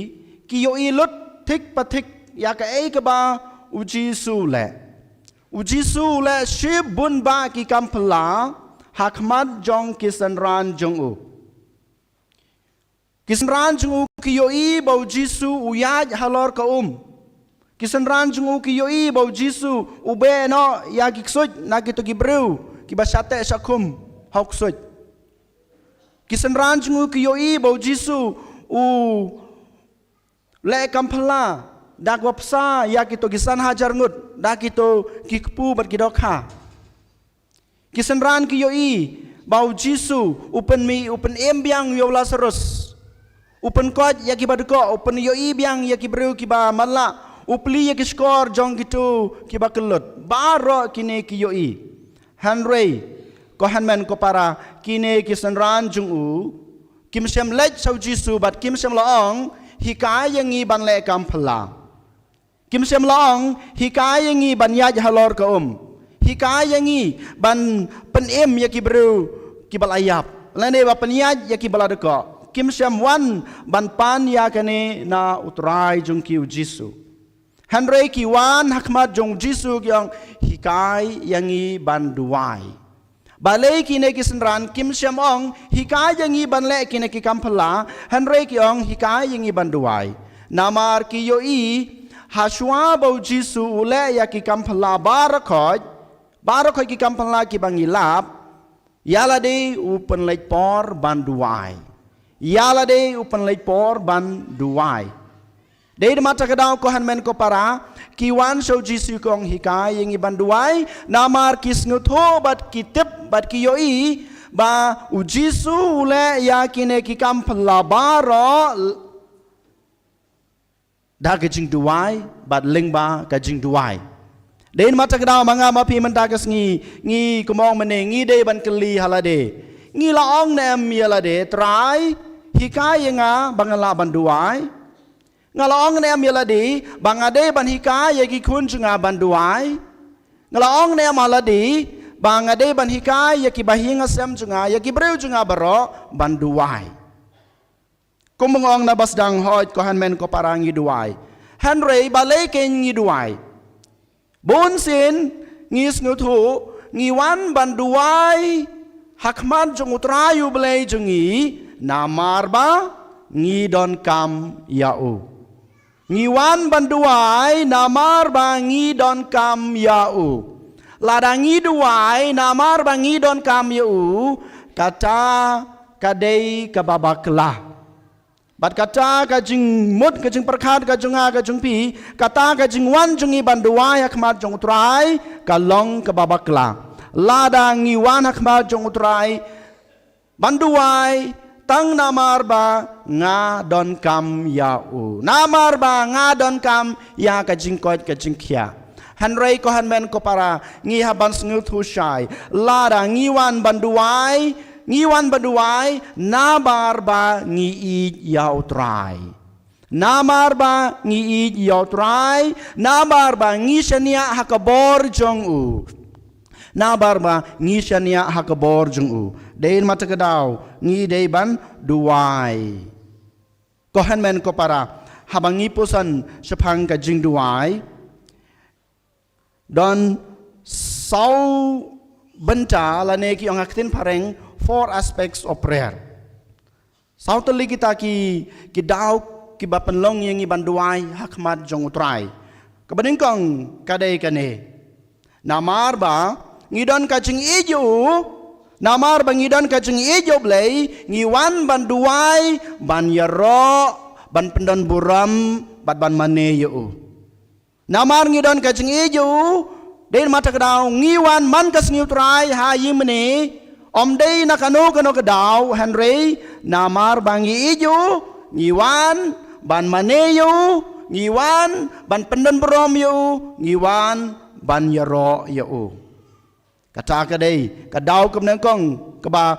ki ïohi lut thik pa thik ïa kaei kaba u Jisu u leh. U Jisu u leh shibun bah ki kam phylla ha khmat jong ki synran jong u. Ki synran jong u ki ïohi ba u Jisu u ïaid halor ka um. Ki synran jong u ki ïohi ba u Jisu u beh noh ïa ki ksuid na kito ki briew kiba shah teh shah khum ha u ksuid. Ki synran jong u ki ïohi ba u Jisu u leh kam phylla da kaba pynbsa ïa kito ki san hajar ngut da kito ki kpu bad ki dohkha. Ki synran ki ïohi ba u Jisu u pynmih, u pynim biang ïa u Lasarus. U pynkoit ïa kiba dkoh, u pynïohi biang ïa ki briew kiba matlah, u plie ïa ki shkor jong kito kiba kyllut. Baroh kine ki ïohi. Hynrei, ko hynmen ko para, kine ki synran jong u kim shym leit sha u Jisu bad kim shym la ong, hikai ïa ngi ban leh kam phylla. Kim shym la ong, hikai ïa ngi ban ïaid halor ka um. Hikai ïa ngi ban pynim ïa ki briew kiba la ïap, lane ba pynïaid ïa kiba la dkoh. Kim shym wan ban pan ïa kane na u Trai jong ki u Jisu. Hynrei ki wan ha khmat jong u Jisu ki ong, hikai ïa ngi ban duwai. Balei kine ki synran kim shym ong, hikai ïa ngi ban leh kine ki kam phylla, hynrei ki ong, hikai ïa ngi ban duwai. Namar ki ïohi, hashwa ba u Jisu u leh ïa ki kam phylla baroh khoit, baroh khoit ki kam phylla kiba ngi lap, ïa lade u pynleit por ban duwai. Ïa lade u pynleit por ban duwai. Dei da mynta ka daw ko hynmen ko para, ki wan sha u Jisu ki ong hikai ïa ngi ban duwai, namar ki sngewthuh bad ki tip bad ki ïohi, ba u Jisu u leh ïa kine ki kam phylla baroh, da ka jingduwai, bad lyngba ka jingduwai. Dei namar kata ka daw ma nga ma phi mynta ka sngi, ngi kumno mynne, ngi dei ban kylli ha lade. Ngi la ong ne em ïa lade, Trai, hikai ïa nga ba ngan lah ban duwai? Nga la ong ne em ïa lade ba nga dei ban hikai ïa ki khun jong nga ban duwai? Nga la ong ne em ha lade ba nga dei ban hikai ïa ki bahaïing hasem jong nga, ïa ki briew jong nga baroh ban duwai? Kumba nga ong na ba sdang, hooid ko hynmen ko para, ngi duwai. Hynrei balei kein ngi duwai? Bunsien ngi sngewthuh ngi wan ban duwai ha khmat jong U Trai U Blei jong ngi namar ba ngi donkam ïa u. Ngi wan ban duwai namar ba ngi donkam ïa u. Lada ngi duwai namar ba ngi donkam ïa u, kata ka dei kaba bakla. Bad kata ka jingmut, ka jingpyrkhat ka jong nga, ka jong phi, kata ka jingwan jong ngi ban duwai ha khmat jong U Trai ka long kaba bakla. Lada ngi wan ha khmat jong U Trai ban duwai tang namar ba nga donkam ïa u, namar ba nga donkam ïa ka jingkoit ka jingkhiah. Hynrei ko hynmen ko para, ngi hap ban sngewthuh shai, lada ngi wan ban duwai, ngi wan ban duwai namar ba ngi ïeit ïa U Trai. Namar ba ngi ïeit ïa U Trai, namar ba ngi shaniah ha ka bor jong u. Namar ba ngi shaniah ha ka bor jong u. Dei namar kata ka daw ngi dei ban duwai. Ko hynmen ko para, haba ngi pyrshang shaphang ka jingduwai, don saw bynta lane ki ong ha ka ktien phareng, four aspects of prayer. Saw tylli kita ki, ki daw kiba pynlong ïa ngi ban duwai ha khmat jong U Trai. Kaba nyngkong ka dei kane. Namar ba ngi don ka jingïeit ïa u, namar ba ngi don ka jingïeit ïa U Blei, ngi wan ban duwai, ban ïaroh, ban pyndon burom, bad ban mane ïa u. Namar ngi don ka jingïeit ïa u, dei namar kata ka daw ngi wan man ka sngi U Trai ha ïing mane, ym dei na kano kano ka daw, hynrei namar ba ngi ïeit ïa u, ngi wan ban mane ïa u, ngi wan ban pyndon burom ïa u, ngi wan ban ïaroh ïa u. Kata ka dei ka daw kaba nyngkong kaba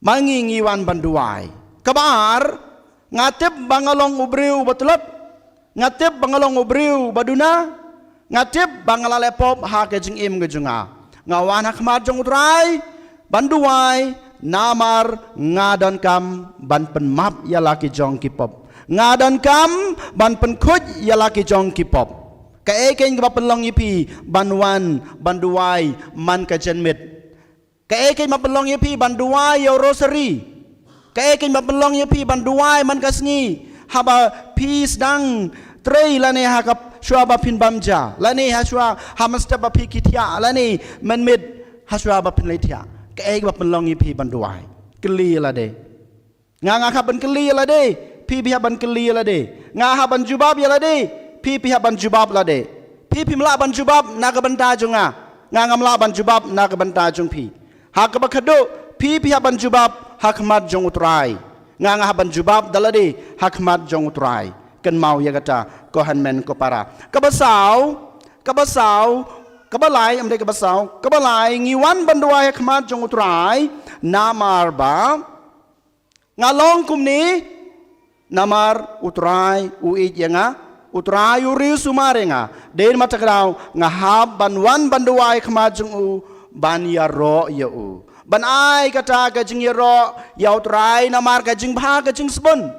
ma ngi ngi wan ban duwai. Kaba ar, nga tip ba nga long u briew uba tlot, nga tip ba nga long u briew uba duna, nga tip ba nga la leh pop ha ka jingim ka jong nga. Nga wan ha khmat jong U Trai ban duwai namar nga donkam ban pynmap ïa la ki jong ki pop. Nga donkam ban pynkhuid ïa la ki jong ki pop. Kaei kein kaba pynlong ïa phi ban wan ban duwai man ka janmiet? Kaei kein ba pynlong ïa phi ban duwai ïa u rosary? Kaei kein ba pynlong ïa phi ban duwai man ka sngi haba phi sdang trei lane ha ka shuwa ba phin bam ja, lane ha shuwa ha mynstep ba phi ki thiah, lane mynmiet ha shuwa ba phin leit thiah? Kaei ba pynlong ïa phi ban duwai? Kylli ïa lade. Nga nga hap ban kylli ïa lade, phi phi hap ban kylli ïa lade. Nga hap ban jubab ïa lade, phi phi hap ban jubab lade. Phi phim lah ban jubab na ka bynta jong nga, nga ngam lah ban jubab na ka bynta jong phi. Ha kaba khadduh, phi phi hap ban jubab ha khmat jong U Trai, nga nga hap ban jubab da lade ha khmat jong U Trai. Kynmaw ïa kata ko hynmen ko para. Kaba saw, kaba saw, kaba lai, ym dei kaba saw, kaba lai, ngi wan ban duwai ha khmat jong U Trai namar ba nga long kumne namar U Trai u ïeit ïa nga, U Trai u riewsumar ïa nga. Dei namar kata ka daw nga hap ban wan ban duwai ha khmat jong u, ban ïaroh ïa u, ban ai kata ka jingïaroh ïa U Trai namar ka jingbha ka jingsbun,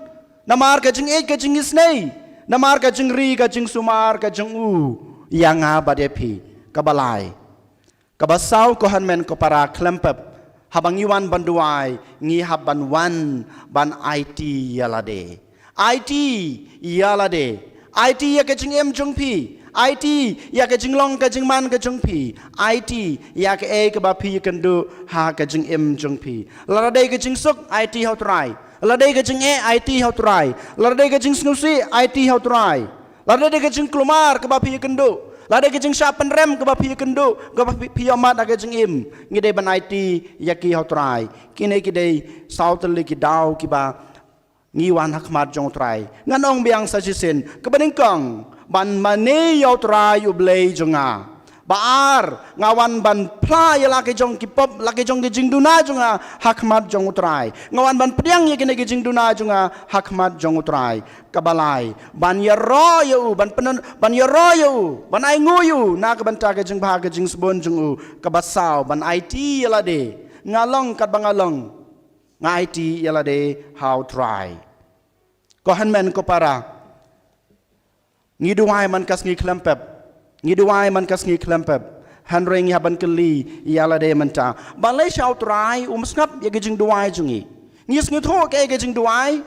namar ka jingïeit ka jingisynei, namar ka jingri ka jingsumar ka jong u ïa nga bad ïa phi. Kaba lai. Kaba saw ko hynmen ko para, khlem pep, haba ngi wan ban duwai, ngi hap ban wan ban aiti ïa lade. Aiti ïa lade. Aiti ïa ka jingim jong phi. Aiti ïa ka jinglong ka jingman ka jong phi. Aiti ïa kaei kaba phi ïakynduh ha ka jingim jong phi. Lada dei ka jingsuk, aiti ha U Trai. Lada dei ka jingeh, aiti ha U Trai. Lada dei ka jingsngewsih, aiti ha U Trai. Lada dei ka jingkulmar kaba phi ïakynduh, lada dei ka jingshah pynrem kaba phi ïakynduh, kaba phi, phi ïohmad ha ka jingim, ngi dei ban aiti ïa ki ha U Trai. Kine ki dei saw tylli ki daw kiba ngi wan ha khmat jong U Trai. Ngan ong biang sa shisien. Kaba nyngkong, Ban mane ïa U Trai U Blei jong nga. Ba ar, nga wan ban phla ïa la ki jong ki pop, la ki jong ki jingduna jong nga ha khmat jong U Trai. Nga wan ban pdiang ïa kine ki jingduna jong nga ha khmat jong U Trai. Kaba lai, ban ïaroh ïa u, ban pynban, ban ïaroh ïa u, ban ainguh ïa u na ka bynta ka jingbha ka jingsbun jong u. Kaba saw, ban aiti ïa lade, nga long katba nga long, nga aiti ïa lade ha U Trai. Ko hynmen ko para, ngi duwai man ka sngi khlem pep. Ngi duwai man ka sngi khlem pep. Hynrei ngi hap ban kylli ïa lade mynta, balei shisha U Trai um sngap ïa ki jingduwai jong ngi? Ngi sngewthuh kaei ka jingduwai,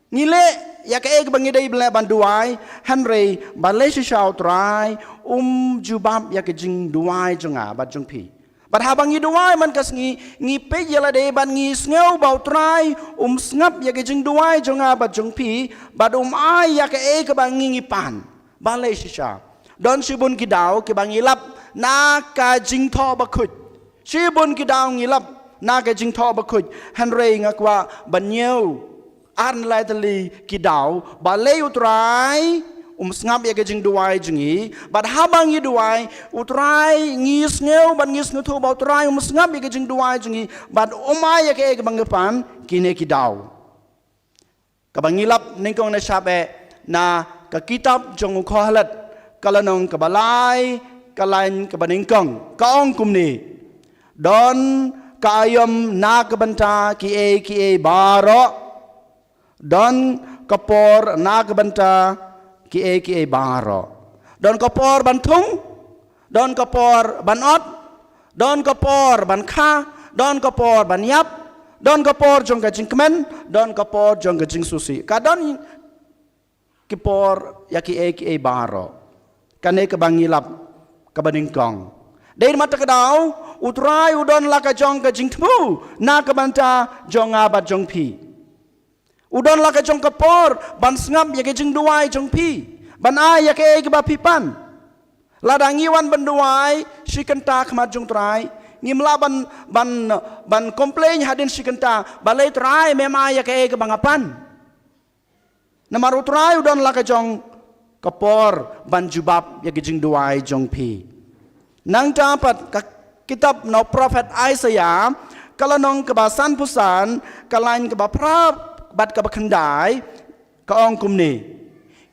ngi leh ïa kaei kaba ngi dei ban leh ban duwai, hynrei balei shisha U Trai um jubab ïa ka jingduwai jong nga bad jong phi? Bad haba ngi duwai man ka sngi, ngi peit ïa lade bad ngi sngew ba U Trai um sngap ïa ka jingduwai jong nga bad jong phi, bad um ai ïa kaei kaba ngi ngi pan. Balei shisha? Don shibun ki daw kiba ngi lap na ka jingthoh bakhuid. Shibun ki daw ngi lap na ka jingthoh bakhuid. Hynrei nga kwah ban ñiew ar ne lai tylli ki daw, balei U Trai um sngap ïa ka jingduwai jong ngi, bad haba ngi duwai, U Trai ngi sngew bad ngi sngewthuh ba U Trai um sngap ïa ka jingduwai jong ngi, bad um ai ïa kaei kaba ngi pan, kine ki daw. Kaba ngi lap nyngkong na shap eh na ka kitab jong U Kohelet, ka lynnong kaba lai, ka lain kaba nyngkong, ka ong kumne: Don ka aïom na ka bynta kiei kiei baroh. Don ka por na ka bynta kiei kiei baroh. Don ka por ban thung, don ka por ban ot, don ka por ban kha, don ka por ban ïap, don ka por jong ka jingkmen, don ka por jong ka jingsngewsih. Ka don ki por ïa kiei kiei baroh. Kane kaba ngi lap, kaba nyngkong. Dei namar kata ka daw, U Trai u don la ka jong ka jingthmu na ka bynta jong nga bad jong phi. U don la ka jong ka por ban sngap ïa ka jingduwai jong phi, ban ai ïa kaei kaba phi pan. Lada ngi wan ban duwai shi kynta ha khmat jong U Trai, ngim lah ban, ban, ban complain hadien shi kynta, balei Trai mem ai ïa kaei kaba nga pan. Namar U Trai u don la ka jong ka por ban jubab ïa ka jingduwai jong phi. Nangta pat ka kitab na u prophet Isaiah, ka lynnong kaba sanphew san, ka lain kaba phra bad kaba khyndai, ka ong kumne: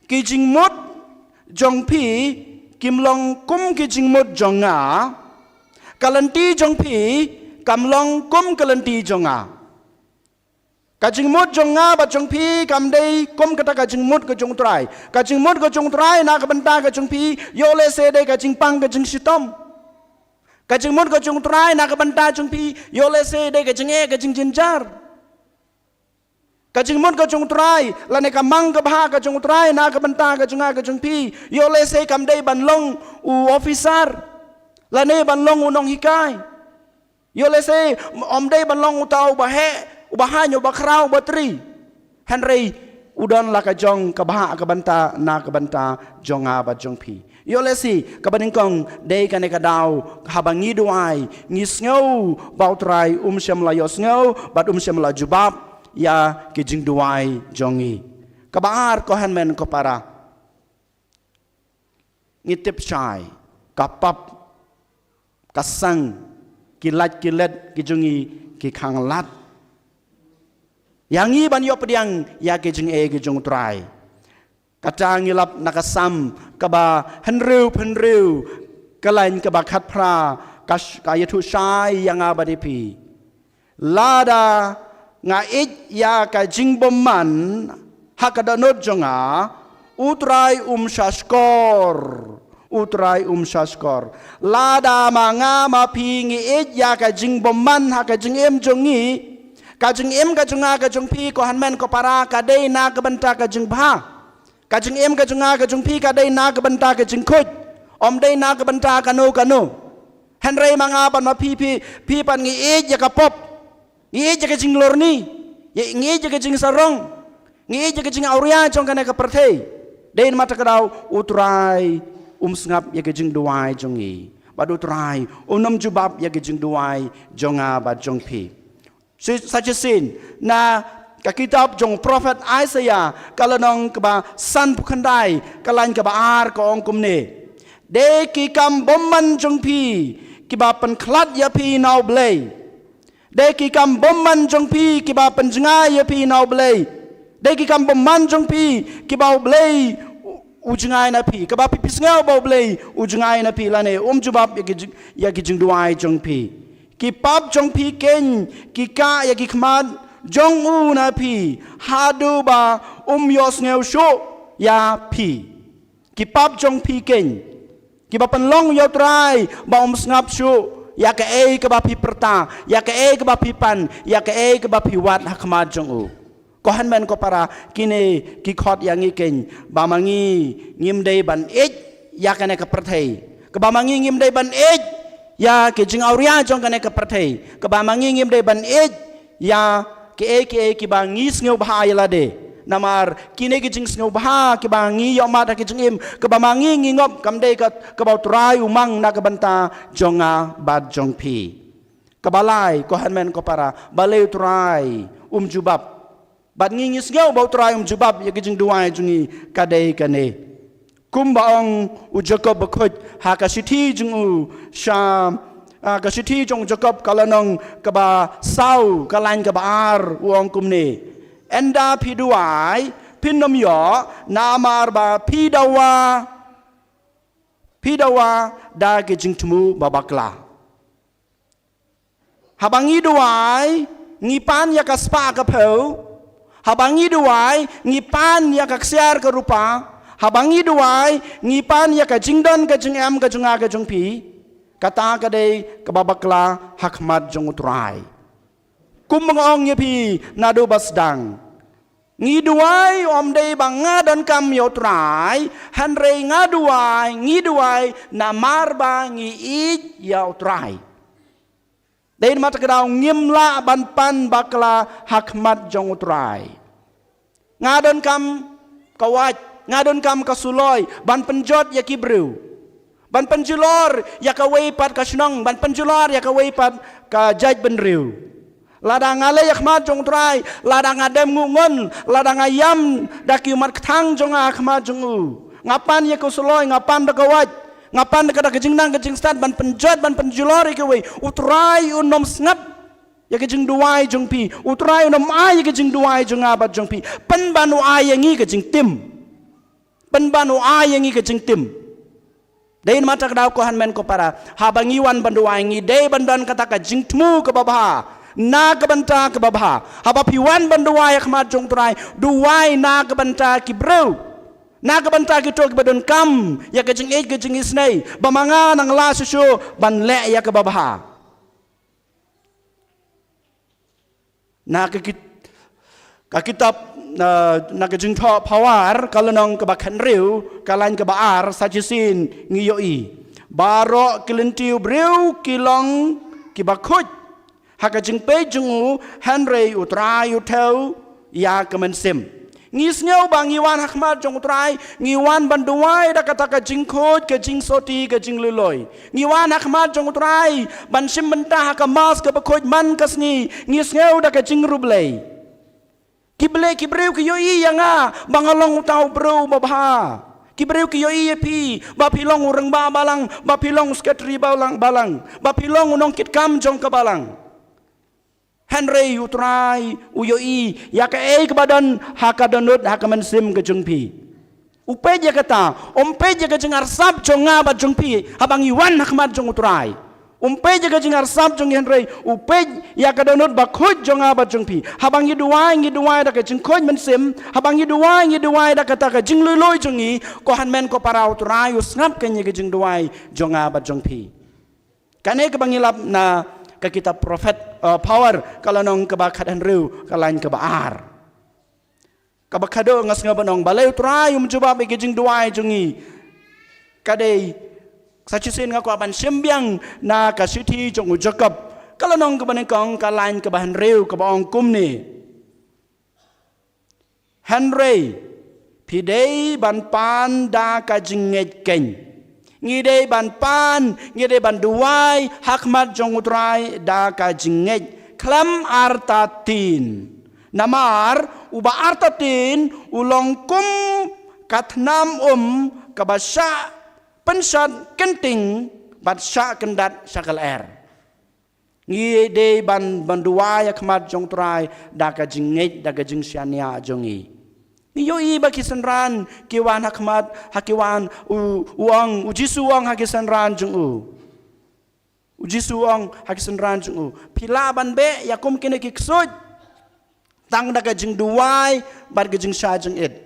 Ki jingmut jong phi kim long kum ki jingmut jong nga, ka lynti jong phi kam long kum ka lynti jong nga. Ka jingmut jong nga bad jong phi kam dei kum kata ka jingmut ka jong U Trai. Ka jingmut ka jong U Trai na ka bynta ka jong phi, ïoh lehse dei ka jingpang ka jingshitom. Ka jingmut ka jong U Trai na ka bynta jong phi, ïoh lehse dei ka jingeh ka jingjynjar. Ka jingmut ka jong U Trai, lane ka mang ka bha ka jong U Trai na ka bynta ka jong nga ka jong phi, ïoh lehse kam dei ban long u officer, lane ban long u nonghikai. Ïoh lehse ym dei ban long uta uba heh, uba haiñ, uba khraw, uba tri. Hynrei u don la ka jong ka bha ka bynta na ka bynta jong nga bad jong phi. Ïoh lehse kaba nyngkong dei kane ka daw, haba ngi duwai, ngi sngew ba U Trai um shym la ïohsngew bad um shym la jubab ïa ki jingduwai jong ngi. Kaba ar, ko hynmen ko para, ngi tip shai, ka pap, ka sang, ki lait ki let ki jong ngi ki khanglad ïa ngi ban ïoh pdiang ïa ki jingeh ki jong U Trai. Kata ngi lap na ka Salm kaba hynriew phew hynriew, ka lain kaba khatphra, ka sh-, ka ïathuh shai ïa nga bad ïa phi. Lada nga ïeit ïa ka jingbymman ha ka dohnud jong nga, U Trai um shahshkor. U Trai um shahshkor. Lada ma nga ma phi ngi ïeit ïa ka jingbymman ha ka jingim jong ngi, ka jingim ka jong nga ka jong phi, ko hynmen ko para, ka dei na ka bynta ka jingbha. Ka jingim ka jong nga ka jong phi ka dei na ka bynta ka jingkhuid. Ym dei na ka bynta kano kano. Hynrei ma nga bad ma phi, phi, phi pat ngi ïeit ïa ka pop. Ngi ïeit ïa ka jinglorni. Ngi ïeit ïa ka jingsarong. Ngi ïeit ïa ka jingawria jong kane ka pyrthei. Dei namar kata ka daw U Trai um sngap ïa ka jingduwai jong ngi. Bad U Trai un ym jubab ïa ka jingduwai jong nga bad jong phi. Shi-, sa shisien, na Ka kitab jong prophet Isaiah, ka lynnong kaba sanphew khyndai, ka lain kaba ar, ka ong kumne: Dei ki kam bymman jong phi kiba pynkhlad ïa phi na U Blei. Dei ki kam bymman jong phi kiba pynjngai ïa phi na U Blei. Dei ki kam bymman jong phi kiba U Blei u, u jngai na phi. Kaba phi, phi sngew ba U Blei u jngai na phi lane um jubab ïa ki jing, ïa ki jingduwai jong phi. Ki pap jong phi keiñ ki kah ïa ki khmat jong u na phi, haduh ba um ïohsngew shuh ïa phi. Ki pap jong phi keiñ kiba pynlong ïa U Trai ba um sngap shuh ïa kaei kaba phi pyrta, ïa kaei kaba phi pan, ïa kaei kaba phi wad ha khmat jong u. Ko hynmen ko para, kine ki khot ïa ngi keiñ ba ma ngi ngim dei ban ïeit ïa kane ka pyrthei, kaba ma ngi ngim dei ban ïeit ïa ki jingawria jong kane ka pyrthei, kaba ma ngi ngim dei ban ïeit ïa kiei kiei kiba ngi sngewbha ïa lade. Namar kine ki jingsngewbha kiba ngi ïohmad ha ki jingim, kaba ma ngi ngi ngop, kam dei ka, kaba U Trai u mang na ka bynta jong nga bad jong phi. Kaba lai, ko hynmen ko para, balei U Trai um jubab? Bad ngi ngi sngew ba U Trai um jubab ïa ki jingduwai jong ngi, ka dei kane. Kumba ong u Jakob bakhuid ha ka shithi jong u, sha, ah, ka shithi jong u Jakob, ka lynnong kaba saw, ka lain kaba ar, u ong kumne: Ynda phi duwai, phin ym ïoh, namar ba phi dawa, phi dawa da ki jingthmu ba bakla. Haba ngi duwai, ngi pan ïa ka spah ka phew. Haba ngi duwai, ngi pan ïa ka ksiar ka rupa. Haba ngi duwai, ngi pan ïa ka jingdon ka jingem ka jong nga ka jong phi. Kata ka dei kaba bakla ha khmat jong U Trai. Kumba nga ong ïa phi naduh ba sdang, ngi duwai ym dei ba nga donkam ïa U Trai, hynrei nga duwai, ngi duwai namar ba ngi ïeit ïa U Trai. Dei namar kata ka daw ngim lah ban pan bakla ha khmat jong U Trai. Nga donkam ka wait, nga donkam ka suloi ban pynjot ïa ki briew, ban pynjulor ïa kawei pat ka shnong, ban pynjulor ïa kawei pat ka jaitbynriew. Lada nga leit ha khmat jong U Trai, lada nga dem nguh ngon, lada nga ïam da ki ummat kthang jong nga ha khmat jong u, nga pan ïa ka suloi, nga pan da ka wait, nga pan da ka, da ka jingnang ka jingstad ban pynjot, ban pynjulor ïa kiwei, U Trai un ym sngap ïa ka jingduwai jong phi. U Trai un ym ai ïa ka jingduwai jong nga bad jong phi. Pynban u ai ïa ngi ka jingtim. Pynban u ai ïa ngi ka jingtim. Dei namar kata ka daw, ko hynmen ko para, haba ngi wan ban duwai, ngi dei ban don kata ka jingthmu kaba bha na ka bynta kaba bha. Haba phi wan ban duwai ha khmat jong U Trai, duwai na ka bynta ki briew, na ka bynta kito kiba donkam ïa ka jingïeit ka jingisynei, ba ma nga nang lah shuh shuh ban leh ïa kaba bha. Na ka kit-, ka kitab, na, na ka Jingthoh Phawar, ka lynnong kaba khathynriew, ka lain kaba ar, sa shisien ngi ïohi: Baroh ki lynti u briew ki long kiba khuid ha ka jingpeit jong u, hynrei U Trai u thew ïa ka mynsiem. Ngi sngew ba ngi wan ha khmat jong U Trai, ngi wan ban duwai da kata ka jingkhuid, ka jingsoti, ka jingluiloi. Ngi wan ha khmat jong U Trai ban shim bynta ha ka Mass kaba khuid man ka sngi, ngi sngew da ka jingriewblei. Ki blei, ki briew ki ïohi ïa nga ba nga long uta u briew uba bha. Ki briew ki ïohi ïa phi ba phi long u rangbah balang, ba phi long u sekretari balang, balang, ba phi long u nongkitkam jong ka balang. Hynrei U Trai u ïohi ïa kaei kaba don ha ka dohnud, ha ka mynsiem ka jong phi. U peit ïa kata, um peit ïa ka jingarsap jong nga bad jong phi haba ngi wan ha khmat jong U Trai. Um peit ïa ka jingarsap jong ngi, hynrei u peit ïa ka dohnud bakhuid jong nga bad jong phi. Haba ngi duwai, ngi duwai da ka jingkhuid mynsiem, haba ngi duwai, ngi duwai da kata ka jingluiloi jong ngi, ko hynmen ko para, U Trai u sngap keiñ ïa ka jingduwai jong nga bad jong phi. Kane kaba ngi lap na ka kitab Prophet, eh, Phawar, ka lynnong kaba khathynriew, ka lain kaba ar. Kaba khadduh nga sngew ban ong, balei U Trai um jubab ïa ka jingduwai jong ngi? Ka dei, sa shisien nga kwah ban shim biang na ka shithi jong u Jakob, ka lynnong kaba nyngkong, ka lain kaba hynriew, kaba ong kumne: Hynrei phi dei ban pan da ka jingngeit keiñ. Ngi dei ban pan, ngi dei ban duwai ha khmat jong U Trai da ka jingngeit khlem artatien. Namar uba artatien u long kum ka thnam um kaba shah pynshad kynting bad shah kyndat sha ka lyer. Ngi dei ban, ban duwai ha khmat jong U Trai da ka jingngeit, da ka jingshaniah jong ngi. Ngi ïohi ba ki synran ki wan ha khmat, ha ki wan, u, u ong, U Jisu u ong ha ki synran jong u. U Jisu u ong ha ki synran jong u, phi lah ban beh ïa kum kine ki ksuid tang da ka jingduwai bad ka jingshah jingit.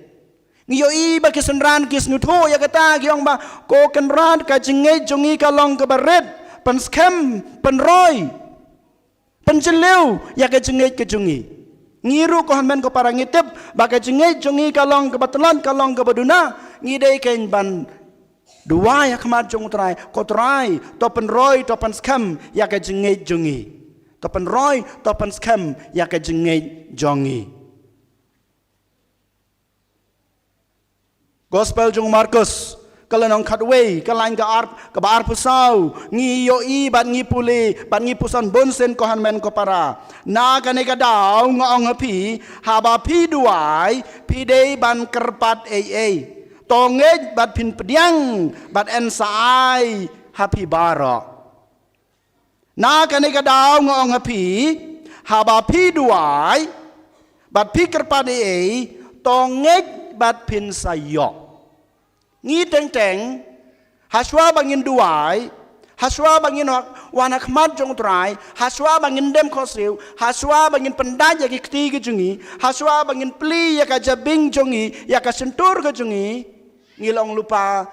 Ngi ïohi ba ki synran ki sngewthuh ïa kata, ki ong ba, Ko Kynrad, ka jingngeit jong ngi ka long kaba rit, pynskhem, pynroi, pynjylliew ïa ka jingngeit ka jong ngi. Ngi ruh ko hynmen ko para ngi tip ba ka jingngeit jong ngi ka long kaba tlot, ka long kaba duna. Ngi dei kein ban duwai ha khmat jong U Trai, Ko Trai, to pynroi, to pynskhem ïa ka jingngeit jong ngi. To pynroi, to pynskhem ïa ka jingngeit jong ngi. Gospel jong u Markus, ka lynnong khatwei, ka lain ka ar, kaba arphew saw, ngi ïohi bad ngi pule bad ngi puson bunsien ko hynmen ko para. Na kane ka daw nga ong ha phi, haba phi duwai, phi dei ban kyrpad ei ei. To ngeit bad phin pdiang, bad yn sa ai ha phi baroh. Na kane ka daw nga ong ha phi, haba phi duwai bad phi kyrpad ei ei, to ngeit bad phin sa ïoh. Ngi teng teng, hashwa ba ngin duwai, hashwa ba ngin wan ha khmat jong U Trai, hashwa ba ngin dem khohsiew, hashwa ba ngin pyndait ïa ki kti ki jong ngi, hashwa ba ngin plie ïa ka jabieng jong ngi, ïa ka shyntur ka jong ngi, ngi la ong lypa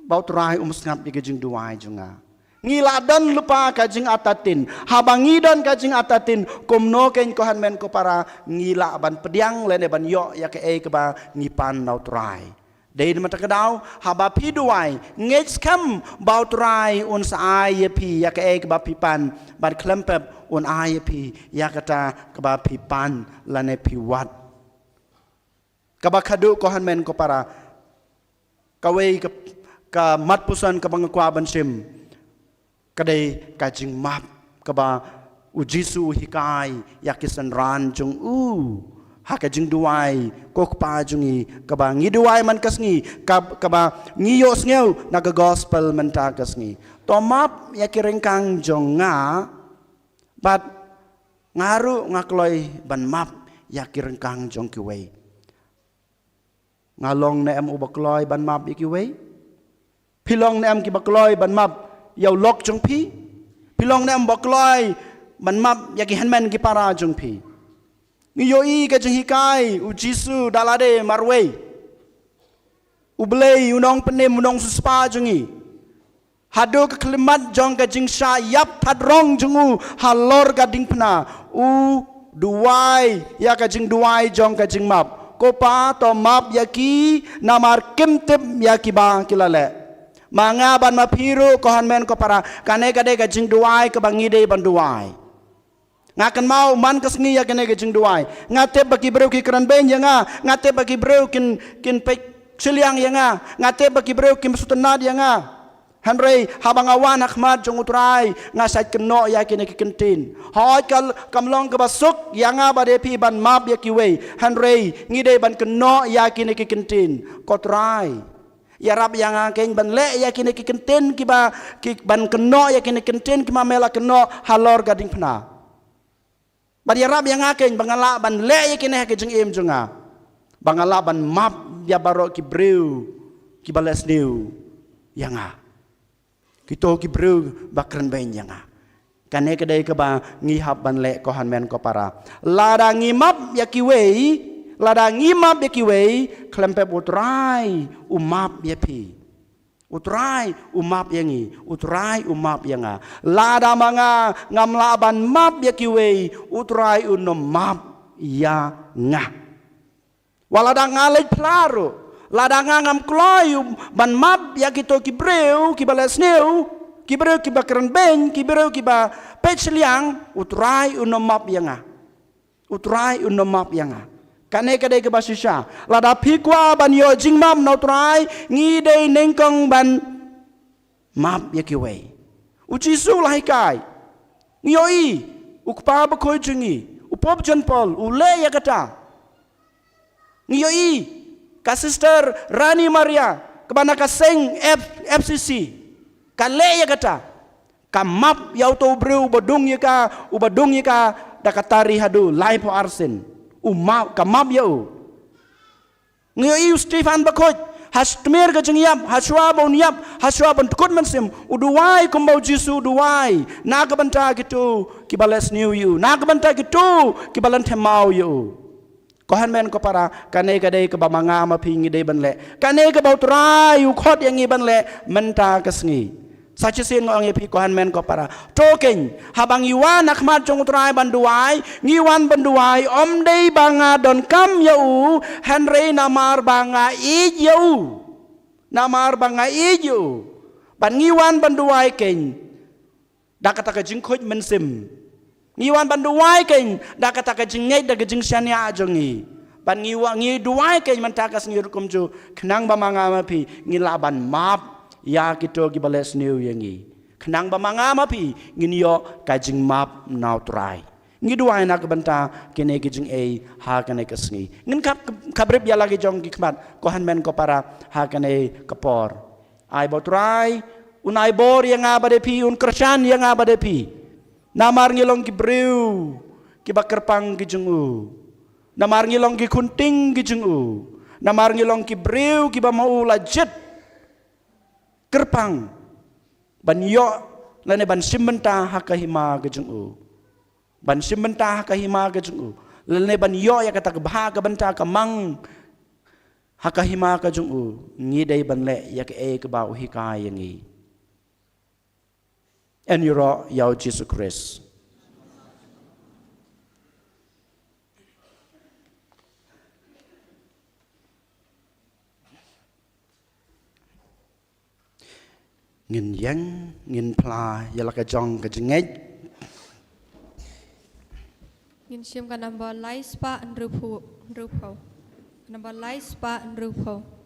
ba U Trai um sngap ïa ka jingduwai jong nga. Ngi la don lypa ka jingartatien. Haba ngi don ka jingartatien, kumno kein ko hynmen ko para, ngi lah ban pdiang lane ban ïoh ïa kaei kaba ngi pan na U Trai. Dei namar kata ka daw, haba phi duwai, ngeit skhem ba U Trai un sa ai ïa phi ïa kaei kaba phi pan, bad khlem pep un ai ïa phi ïa kata kaba phi pan lane phi wad. Kaba khadduh ko hynmen ko para, kawei ka, ka mat puson kaba nga kwah ban shim, ka dei ka jingmap kaba U Jisu u hikai ïa ki synran jong u ha ka jingduwai, Ko Kpa jong ngi, kaba ngi duwai man ka sngi, kab-, kaba ngi ïohsngew na ka gospel mynta ka sngi. To map ïa ki ryngkang jong nga, bad nga ruh nga kloi ban map ïa ki ryngkang jong kiwei. Nga long ne em uba kloi ban map ïa kiwei? Phi long ne em kiba kloi ban map ïa u lok jong phi? Phi long ne em ba kloi ban map ïa ki hynmen ki para jong phi? Ngi ïohi ka jinghikai U Jisu da lade marwei. U Blei u nongpynim, u nongsiewspah jong ngi, haduh ka khyllipmat jong ka jingshah ïap thad rong jong u halor ka diengphna, u duwai ïa ka jingduwai jong ka jingmap, Ko Pa, to map ïa ki, namar kim tip ïa kiba ki la leh. Ma nga bad ma phi ruh ko hynmen ko para, kane ka dei ka jingduwai kaba ngi dei ban duwai. Nga kynmaw man ka sngi ïa kane ka jingduwai. Nga tip ba ki briew ki kren beiñ ïa nga. Nga tip ba ki briew kin, kin peit shiliang ïa nga. Nga tip ba ki briew kin sngewtynnad ïa nga. Hynrei haba nga wan ha khmat jong U Trai, nga shait kynnoh ïa kine ki kyntien. Hooid, ka, kam long kaba suk ïa nga bad ïa phi ban map ïa kiwei. Hynrei ngi dei ban kynnoh ïa kine ki kyntien. Ko Trai, ïarap ïa nga kein ban leh ïa kine ki kyntien kiba, ki, ban kynnoh ïa kine ki kyntien kiba me la kynnoh halor ka diengphna. Bad ïarap ïa nga kein ba nga lah ban leh ïa kine ha ka jingim jong nga, ba nga lah ban map ïa baroh ki briew kiba leh sniew ïa nga, kito ki briew ba kren beiñ ïa nga. Kane ka dei kaba ngi hap ban leh ko hynmen ko para. Lada ngi map ïa kiwei, lada ngi map ïa kiwei, khlem pep U Trai u map ïa phi. U Trai u map ïa ngi, U Trai u map ïa nga. Lada ma nga ngam lah ban map ïa kiwei, U Trai un ym map ïa nga. Wat lada nga leit phla ruh, lada nga ngam kloi ban map ïa kito ki briew kiba leh sniew, ki briew kiba kren beiñ, ki briew kiba peit shiliang, U Trai un ym map ïa nga. U Trai un ym map ïa nga. Kane ka dei kaba shisha. Lada phi kwah ban ïoh jingmap na U Trai, ngi dei nyngkong ban map ïa kiwei. U Jisu u la hikai. Ngi ïohi, U Kpa bakhuid jong ngi, u Pope John Paul u leh ïa kata. Ngi ïohi ka Sister Rani Maria kaba na ka seng F-, F C C, ka leh ïa kata. Ka map ïa uto u briew uba dung ïa ka, uba dung ïa ka da ka tari haduh laiphew ar sien. U map, ka map ïa u. Ngi ïohi u Stephan Bakhuid, ha tmier ka jingïap, ha shuwa ba un ïap, ha shuwa ban dkut mynsiem, u duwai kumba u Jisu u duwai na ka bynta kito kiba leh sniew ïa u, na ka bynta kito kiba leh thymmai ïa u. Ko hynmen ko para, kane ka dei kaba ma nga ma phi ngi dei ban leh. Kane kaba u Trai u khot ïa ngi ban leh mynta ka sngi. Sa shisien nga ong ïa phi ko hynmen ko para, to keiñ, haba ngi wan ha khmat jong u Trai ban duwai, ngi wan ban duwai ym dei ba nga donkam ïa u, hynrei namar ba nga ïeit ïa u. Namar ba nga ïeit ïa u. Ban ngi wan ban duwai keiñ da kata ka jingkhuid mynsiem. Ngi wan ban duwai keiñ da kata ka jingngeit, da ka jingshaniah jong ngi. Ban ngi wa-, ngi duwai keiñ mynta ka sngi ruh kumjuh, khnang ba ma nga ma phi ngin lah ban map ïa kito kiba leh sniew ïa ngi. Khnang ba ma nga ma phi ngin ïoh ka jingmap na u Trai. Ngi duwai na ka bynta kine ki jingeh ha kane ka sngi. Ngin khap, khap rip ïa la ki jong ki khmat ko hynmen ko para ha kane ka por. Ai ba u Trai un ai bor ïa nga bad ïa phi, un kyrshan ïa nga bad ïa phi. Namar ngi long ki briew kiba kyrpang ki jong u. Namar ngi long ki khun ting ki jong u. Namar ngi long ki briew kiba ma u la jied kyrpang ban ïoh lane ban shim bynta ha ka hima ka jong u. Ban shim bynta ha ka hima ka jong u, lane ban ïoh ïa kata ka bha ka bynta ka mang ha ka hima ka jong u, ngi dei ban leh ïa kaei kaba u hikai ïa ngi. Yn ïaroh ïa u Jisu Khrist. Ngin ïeng, ngin phla ïa la ka jong ka jingngeit. Ngin shim ka number lai spah hynriewphew, hynriewphew. Number lai spah hynriewphew.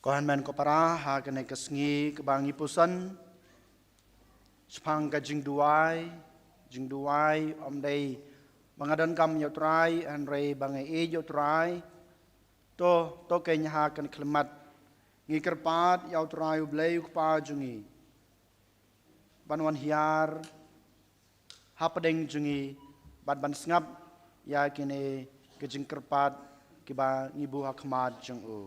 Ko hynmen ko para, ha kane ka sngi kaba ngi puson shaphang ka jingduwai, jingduwai ym dei ba nga donkam ïa U Trai, hynrei ba nga ïeit ïa U Trai. To, to keiñ ha kane ka khyllipmat ngi kyrpad ïa U Trai U Blei U Kpa jong ngi ban wan hiar hapdeng jong ngi bad ban sngap ïa kine ki jingkyrpad kiba ngi buh ha khmat jong u.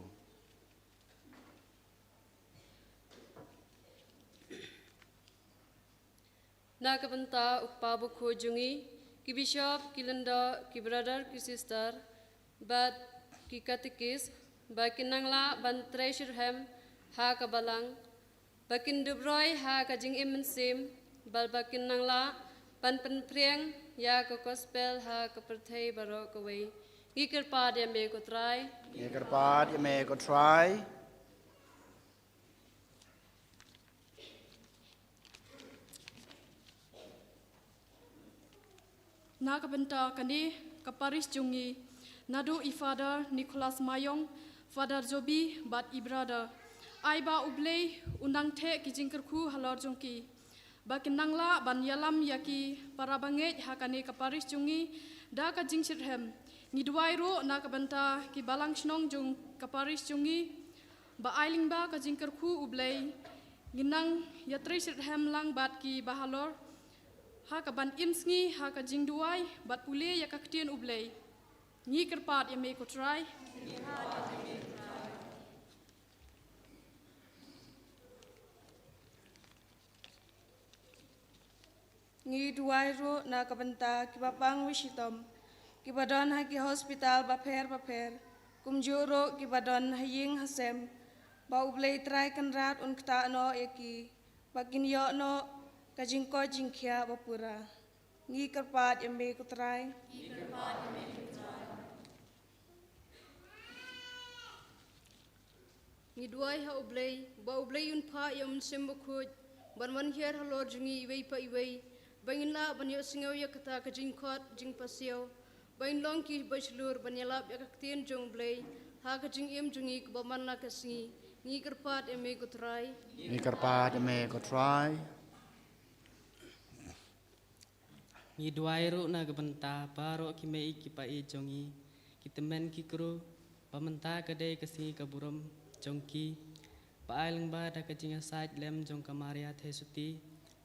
Na ka bynta U Kpa Bakhuid jong ngi, ki bishop, ki lyngdoh, ki brother, ki sister, bad ki katekis, ba kin nang lah ban trei shitrhem ha ka balang, ba kin dup roi ha ka jingim mynsiem, bad ba kin nang lah ban pynphriang ïa ka gospel ha ka pyrthei baroh kawei. Ngi kyrpad ïa me ko Trai. Ngi kyrpad ïa me ko Trai. Na ka bynta kane ka parish jong ngi, naduh i Father Nicholas Mayong, Father Jobi bad i brother, ai ba U Blei un nang theh ki jingkyrkhu halor jong ki, ba kin nang lah ban ïalam ïa ki para bangeit ha kane ka parish jong ngi da ka jingshitrhem. Ngi duwai ruh na ka bynta ki balang shnong jong ka parish jong ngi, ba ai lyngba ka jingkyrkhu U Blei ngin nang ïatrei shitrhem lang bad ki bahalor ha ka ban im sngi ha ka jingduwai bad pule ïa ka ktien U Blei. Ngi kyrpad ïa me ko Trai. Ngi duwai ruh na ka bynta kiba pang wi shitom, kiba don ha ki hospital bapher bapher, kumjuh ruh kiba don ha ïing ha sem, ba U Blei Trai Kynrad un ktah noh ïa ki, ba kin ïoh noh ka jingkoit jingkhiah ba pura. Ngi kyrpad ïa me ko Trai. Ngi duwai ha U Blei, ba U Blei un phah ïa U Mynsiem Bakhuid ban wan hiar halor jong ngi iwei pa iwei, ba ngin lah ban ïohsngew ïa kata ka jingkhot jingpasiaw, ba ngin long kiba shlur ban ïalap ïa ka ktien jong U Blei ha ka jingim jong ngi kaba man la ka sngi. Ngi kyrpad ïa me ko Trai. Ngi kyrpad ïa me ko Trai. Ngi duwai ruh na ka bynta baroh ki mei ki pa-i jong ngi, ki tymmen ki kru, ba mynta ka dei ka sngi ka burom jong ki, ba ai lyngba da ka jingïasaid lem jong ka Maria Theisotti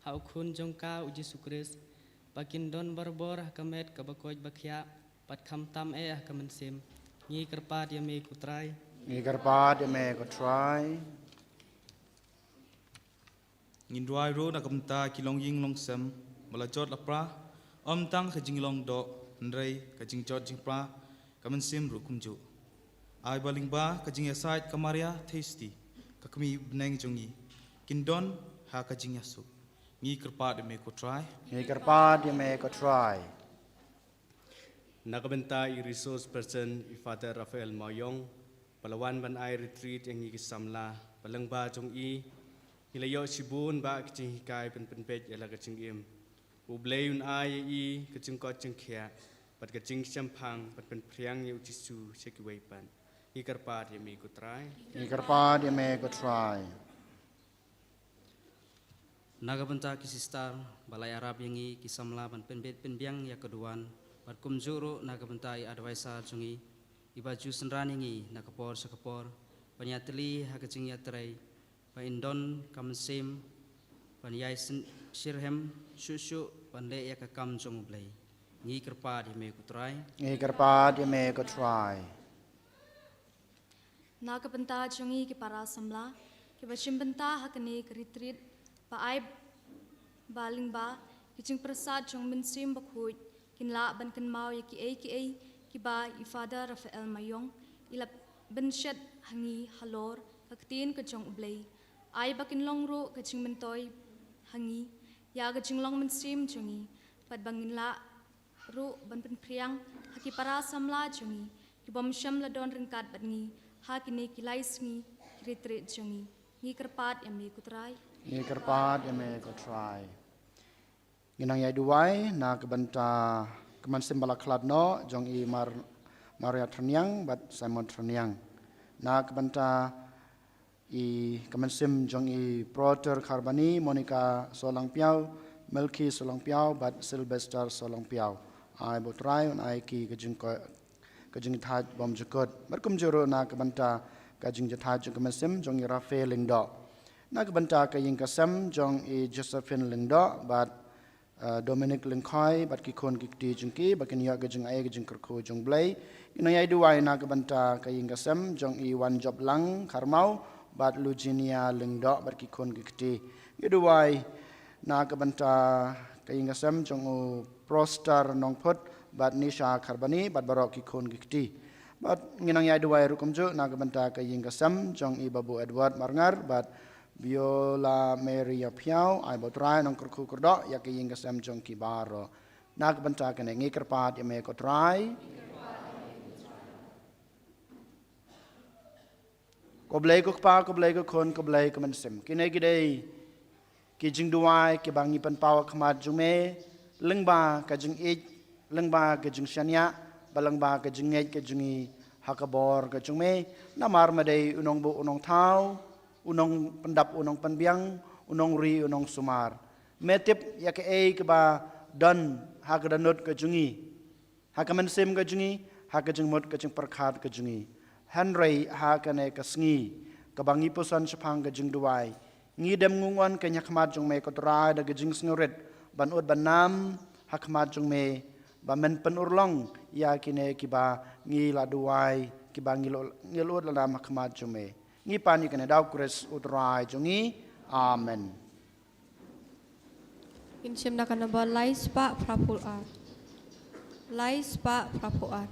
ha u Khun jong ka U Jisu Khrist, ba kin don barabor ha ka met kaba koit ba khiah bad khamtam eh ha ka mynsiem. Ngi kyrpad ïa me ko Trai. Ngi kyrpad ïa me ko Trai. Ngin duwai ruh na ka bynta ki longïing longsem ba la jot la pra, ym tang ka jinglong doh, hynrei ka jingjot jingpra, ka mynsiem ruh kumjuh. Ai ba lyngba ka jingïasaid ka Maria Theisotti, ka kmie bneng jong ngi, kin don ha ka jingïasuk. Ngi kyrpad ïa me ko Trai. Ngi kyrpad ïa me ko Trai. Na ka bynta i resource person, i Father Raphael Mawïong, ba la wan ban ai retreat ïa ngi ki samla, ba lyngba jong i ngi la ïoh shibun bah ka jinghikai ban pynbeit ïa la ka jingim. U Blei un ai ïa i ka jingkoit jingkhiah bad ka jingshemphang ban pynphriang ïa U Jisu sha kiwei pat. Ngi kyrpad ïa me ko Trai. Ngi kyrpad ïa me ko Trai. Na ka bynta ki sister ba la ïarap ïa ngi ki samla ban pynbeit pynbiang ïa ka duwan, bad kumjuh ruh na ka bynta i adviser jong ngi, iba ju synran ïa ngi na ka por sha ka por, ban ïatylli ha ka jingïatrei, ba in don ka mynsiem ban ïai syn-, shitrhem shuh shuh ban leh ïa ka kam jong U Blei. Ngi kyrpad ïa me ko Trai. Ngi kyrpad ïa me ko Trai. Na ka bynta jong ngi ki para samla kiba shim bynta ha kane ka retreat, ba ai ba lyngba ki jingpyrsad jong U Mynsiem Bakhuid kin lah ban kynmaw ïa kiei kiei kiba i Father Raphael Mawïong i la pynshet ha ngi halor ka ktien ka jong U Blei. Ai ba kin long ruh ka jingmyntoi ha ngi ïa ka jinglong mynsiem jong ngi, bad ba ngin lah ruh ban pynphriang ha ki para samla jong ngi ki bym shym la don ryngkat bad ngi ha kine ki lai sngi ki retreat jong ngi. Ngi kyrpad ïa me ko Trai. Ngi kyrpad ïa me ko Trai. Ngi nang ïai duwai na ka bynta ka mynsiem ba la khlad noh jong i Mar-, Maria Tyrniang bad Simon Tyrniang. Na ka bynta i ka mynsiem jong i Proter Kharbani, Monica Solangpiaw, Melki Solangpiaw bad Sylvester Solangpiaw. Ai ba U Trai un ai ki ka jing ka jingthait bymjukut. Bad kumjuh ruh na ka bynta ka jingjahthait jong ka mynsiem jong i Rafael Lyngdoh. Na ka bynta ka ïing ka sem jong i Josephine Lyngdoh bad uh, Dominic Lyngkhoi bad ki khun ki kti jong ki ba kin ïoh ka jingai ka jingkyrkhu jong U Blei. Ngi nang ïai duwai na ka bynta ka ïing ka sem jong i Wanjoplang Kharmaw bad Luginia Lyngdoh bad ki khun ki kti. Ngi duwai na ka bynta ka ïing ka sem jong u Prostar Nongphut bad Nisha Kharbani bad baroh ki khun ki kti. Bad ngi nang ïai duwai ruh kumjuh na ka bynta ka ïing ka sem jong i Babu Edward Marngar bad Biola Mary Ïaphiaw, ai ba U Trai un kyrkhu kyrdoh ïa ka ïing ka sem jong ki baroh. Na ka bynta kane ngi kyrpad ïa me ko Trai. Ko Blei ko Kpa, ko Blei ko Khun, ko Blei ko Mynsiem. Kine ki dei ki jingduwai kiba ngi pynpaw ha khmat jong me, lyngba ka jingïeit, lyngba ka jingshaniah, bad lyngba ka jingngeit ka jong ngi ha ka bor ka jong me. Namar me dei u nongbuh u nongthaw, u nongpyndap u nongpynbiang, u nongri u nongsumar. Me tip ïa kaei kaba don ha ka dohnud ka jong ngi, ha ka mynsiem ka jong ngi, ha ka jingmut ka jingpyrkhat ka jong ngi. Hynrei ha kane ka sngi kaba ngi puson shaphang ka jingduwai, ngi dem ngong wan ka ïa khmat jong me ko Trai da ka jingsngewrit ban ud ban nam ha khmat jong me, ba men pynurlong ïa kine kiba ngi la duwai, kiba ngi la, ngi la ud la nam ha khmat jong me. Ngi pan ïa kane da U Khrist U Trai jong ngi. Amen. Ngin shim na ka number lai spah phra phew ar. Lai spah phra phew ar.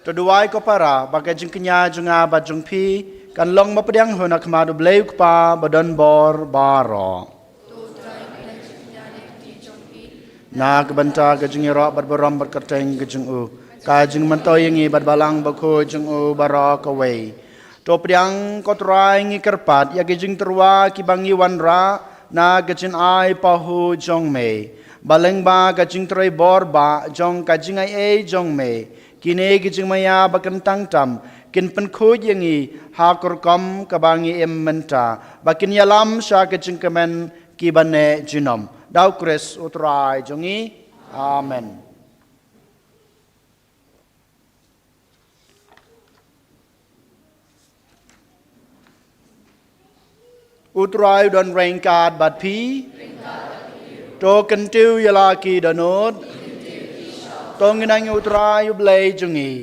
To duwai ko para, ba ka jingkñia jong nga bad jong phi kan long ba pdiang hun ha khmat U Blei U Kpa ba don bor baroh. Na ka bynta ka jingïaroh bad burom bad kyrteng ka jong u, ka jingmyntoi ïa ngi bad Balang Bakhuid jong u baroh kawei. To pdiang ko Trai, ngi kyrpad ïa ki jingtyrwa kiba ngi wanrah na ka jingai pahuh jong me, ba lyngba ka jingtrei bor bah jong ka jingai ei jong me, kine ki jingmaïa ba kyntang tam kin pynkhuid ïa ngi ha ka rukom kaba ngi im mynta, ba kin ïalam sha ka jingkmen kiba neh junom. Da U Khrist U Trai jong ngi. Amen. U Trai u don ryngkat bad phi. To kyntiew ïa la ki dohnud. To ngin nang ïa U Trai U Blei jong ngi.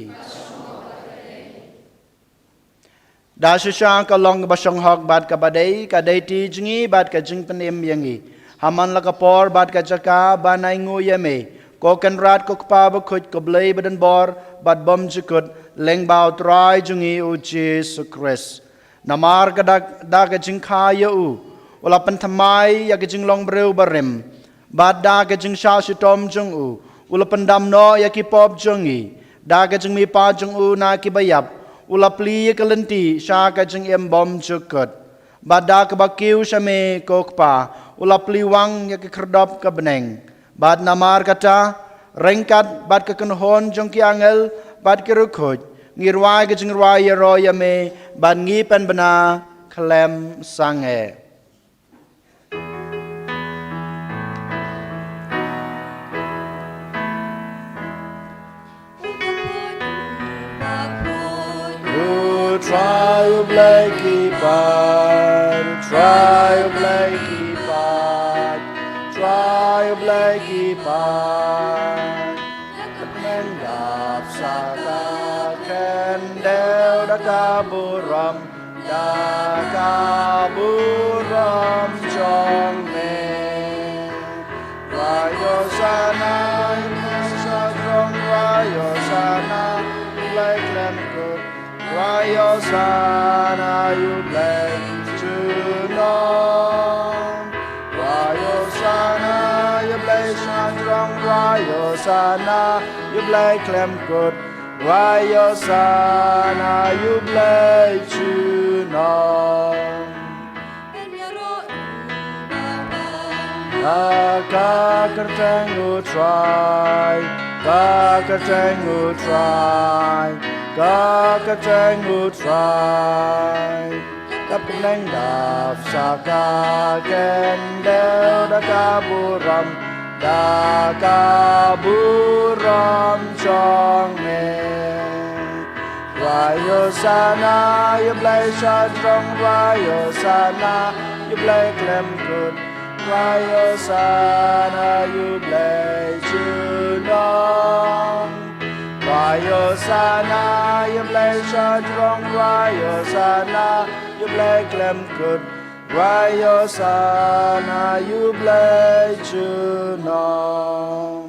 Da shisha ka long kaba shong hok bad kaba dei, ka dei ti jong ngi bad ka jingpynim ïa ngi. Ha man la ka por bad ka jaka ban ai nguh ïa me, ko Kynrad ko Kpa Bakhuid, ko Blei ba don bor bad bymjukut, lyngba U Trai jong ngi U Jisu Khrist. Namar ka da, da ka jingkha ïa u, u la pynthymmai ïa ka jinglong briew barim. Bad da ka jingshah shitom jong u, u la pyndam noh ïa ki pop jong ngi. Da ka jingmihpat jong u na kiba ïap, u la plie ïa ka lynti sha ka jingim bymjukut. Bad da kaba kiew sha me ko Kpa, u la plie wang ïa ka khyrdop ka bneng. Bad namar kata, ryngkat bad ka kynhun jong ki angel bad ki riewkhuid, ngi rwai ka jingrwai ïaroh ïa me, bad ngi pynbna khlem sangeh. U Trai U Blei ki paid, U Trai U Blei ki paid, U Trai U Blei ki paid. Ka bneng dap sa ka khyndew da ka burom, da ka burom jong me. Rwai Hosana, ïa me sha jrong, rwai Hosana, ïa U Blei khlem kut. Rwai Hosana, ïa U Blei junom. Rwai Hosana, ïa U Blei sha jrong, rwai Hosana, ïa U Blei khlem kut. Rwai Hosana, ïa U Blei junom. Ka, ka kyrteng U Trai, ka kyrteng U Trai, ka kyrteng U Trai. Ka bneng dap sa ka khyndew da ka burom, da ka burom jong me. Rwai Hosana, ïa U Blei sha jrong, rwai Hosana, ïa U Blei khlem kut. Rwai Hosana, ïa U Blei junom. Rwai Hosana, ïa U Blei sha jrong, rwai Hosana, ïa U Blei khlem kut. Rwai Hosana, ïa U Blei junom.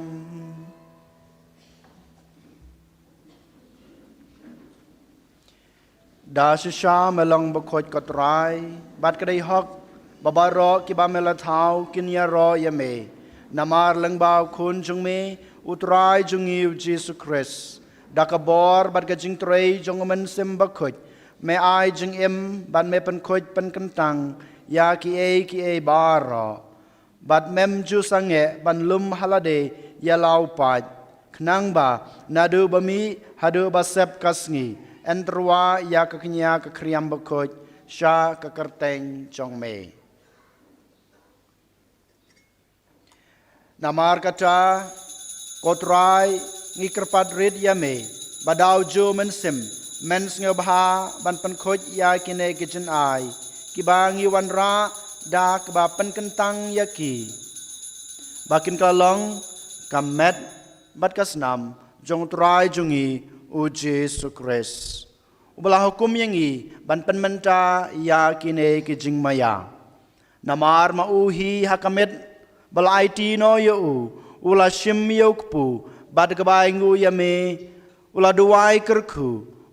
Da shisha me long bakhuid ko Trai, bad ka dei hok ba baroh kiba me la thaw kin ïaroh ïa me. Namar lyngba u Khun jong me, u Trai jong ngi u Jisu Khrist, da ka bor bad ka jingtrei jong u Mynsiem Bakhuid, me ai jingim bad me pynkhuid pynkyntang ïa kiei kiei baroh. Bad mem ju sangeh ban lum ha lade ïa la u paid. Khnang ba naduh ba mih haduh ba sep ka sngi, yn tyrwa ïa ka kñia ka khriam bakhuid sha ka kyrteng jong me. Namar kata, ko Trai, ngi kyrpad rit ïa me ba da u Mynsiem, men sngewbha ban pynkhuid ïa kine ki jingai kiba ngi wanrah da kaba pynkyntang ïa ki, ba kin kylla long ka met bad ka snam jong u Trai jong ngi u Jisu Khrist, uba la hukum ïa ngi ban pynmynta ïa kine ki jingmaïa. Namar ma u hi ha ka miet ba la aiti noh ïa u, u la shim ïa u kpu, bad kaba ainguh ïa me, u la duwai kyrkhu,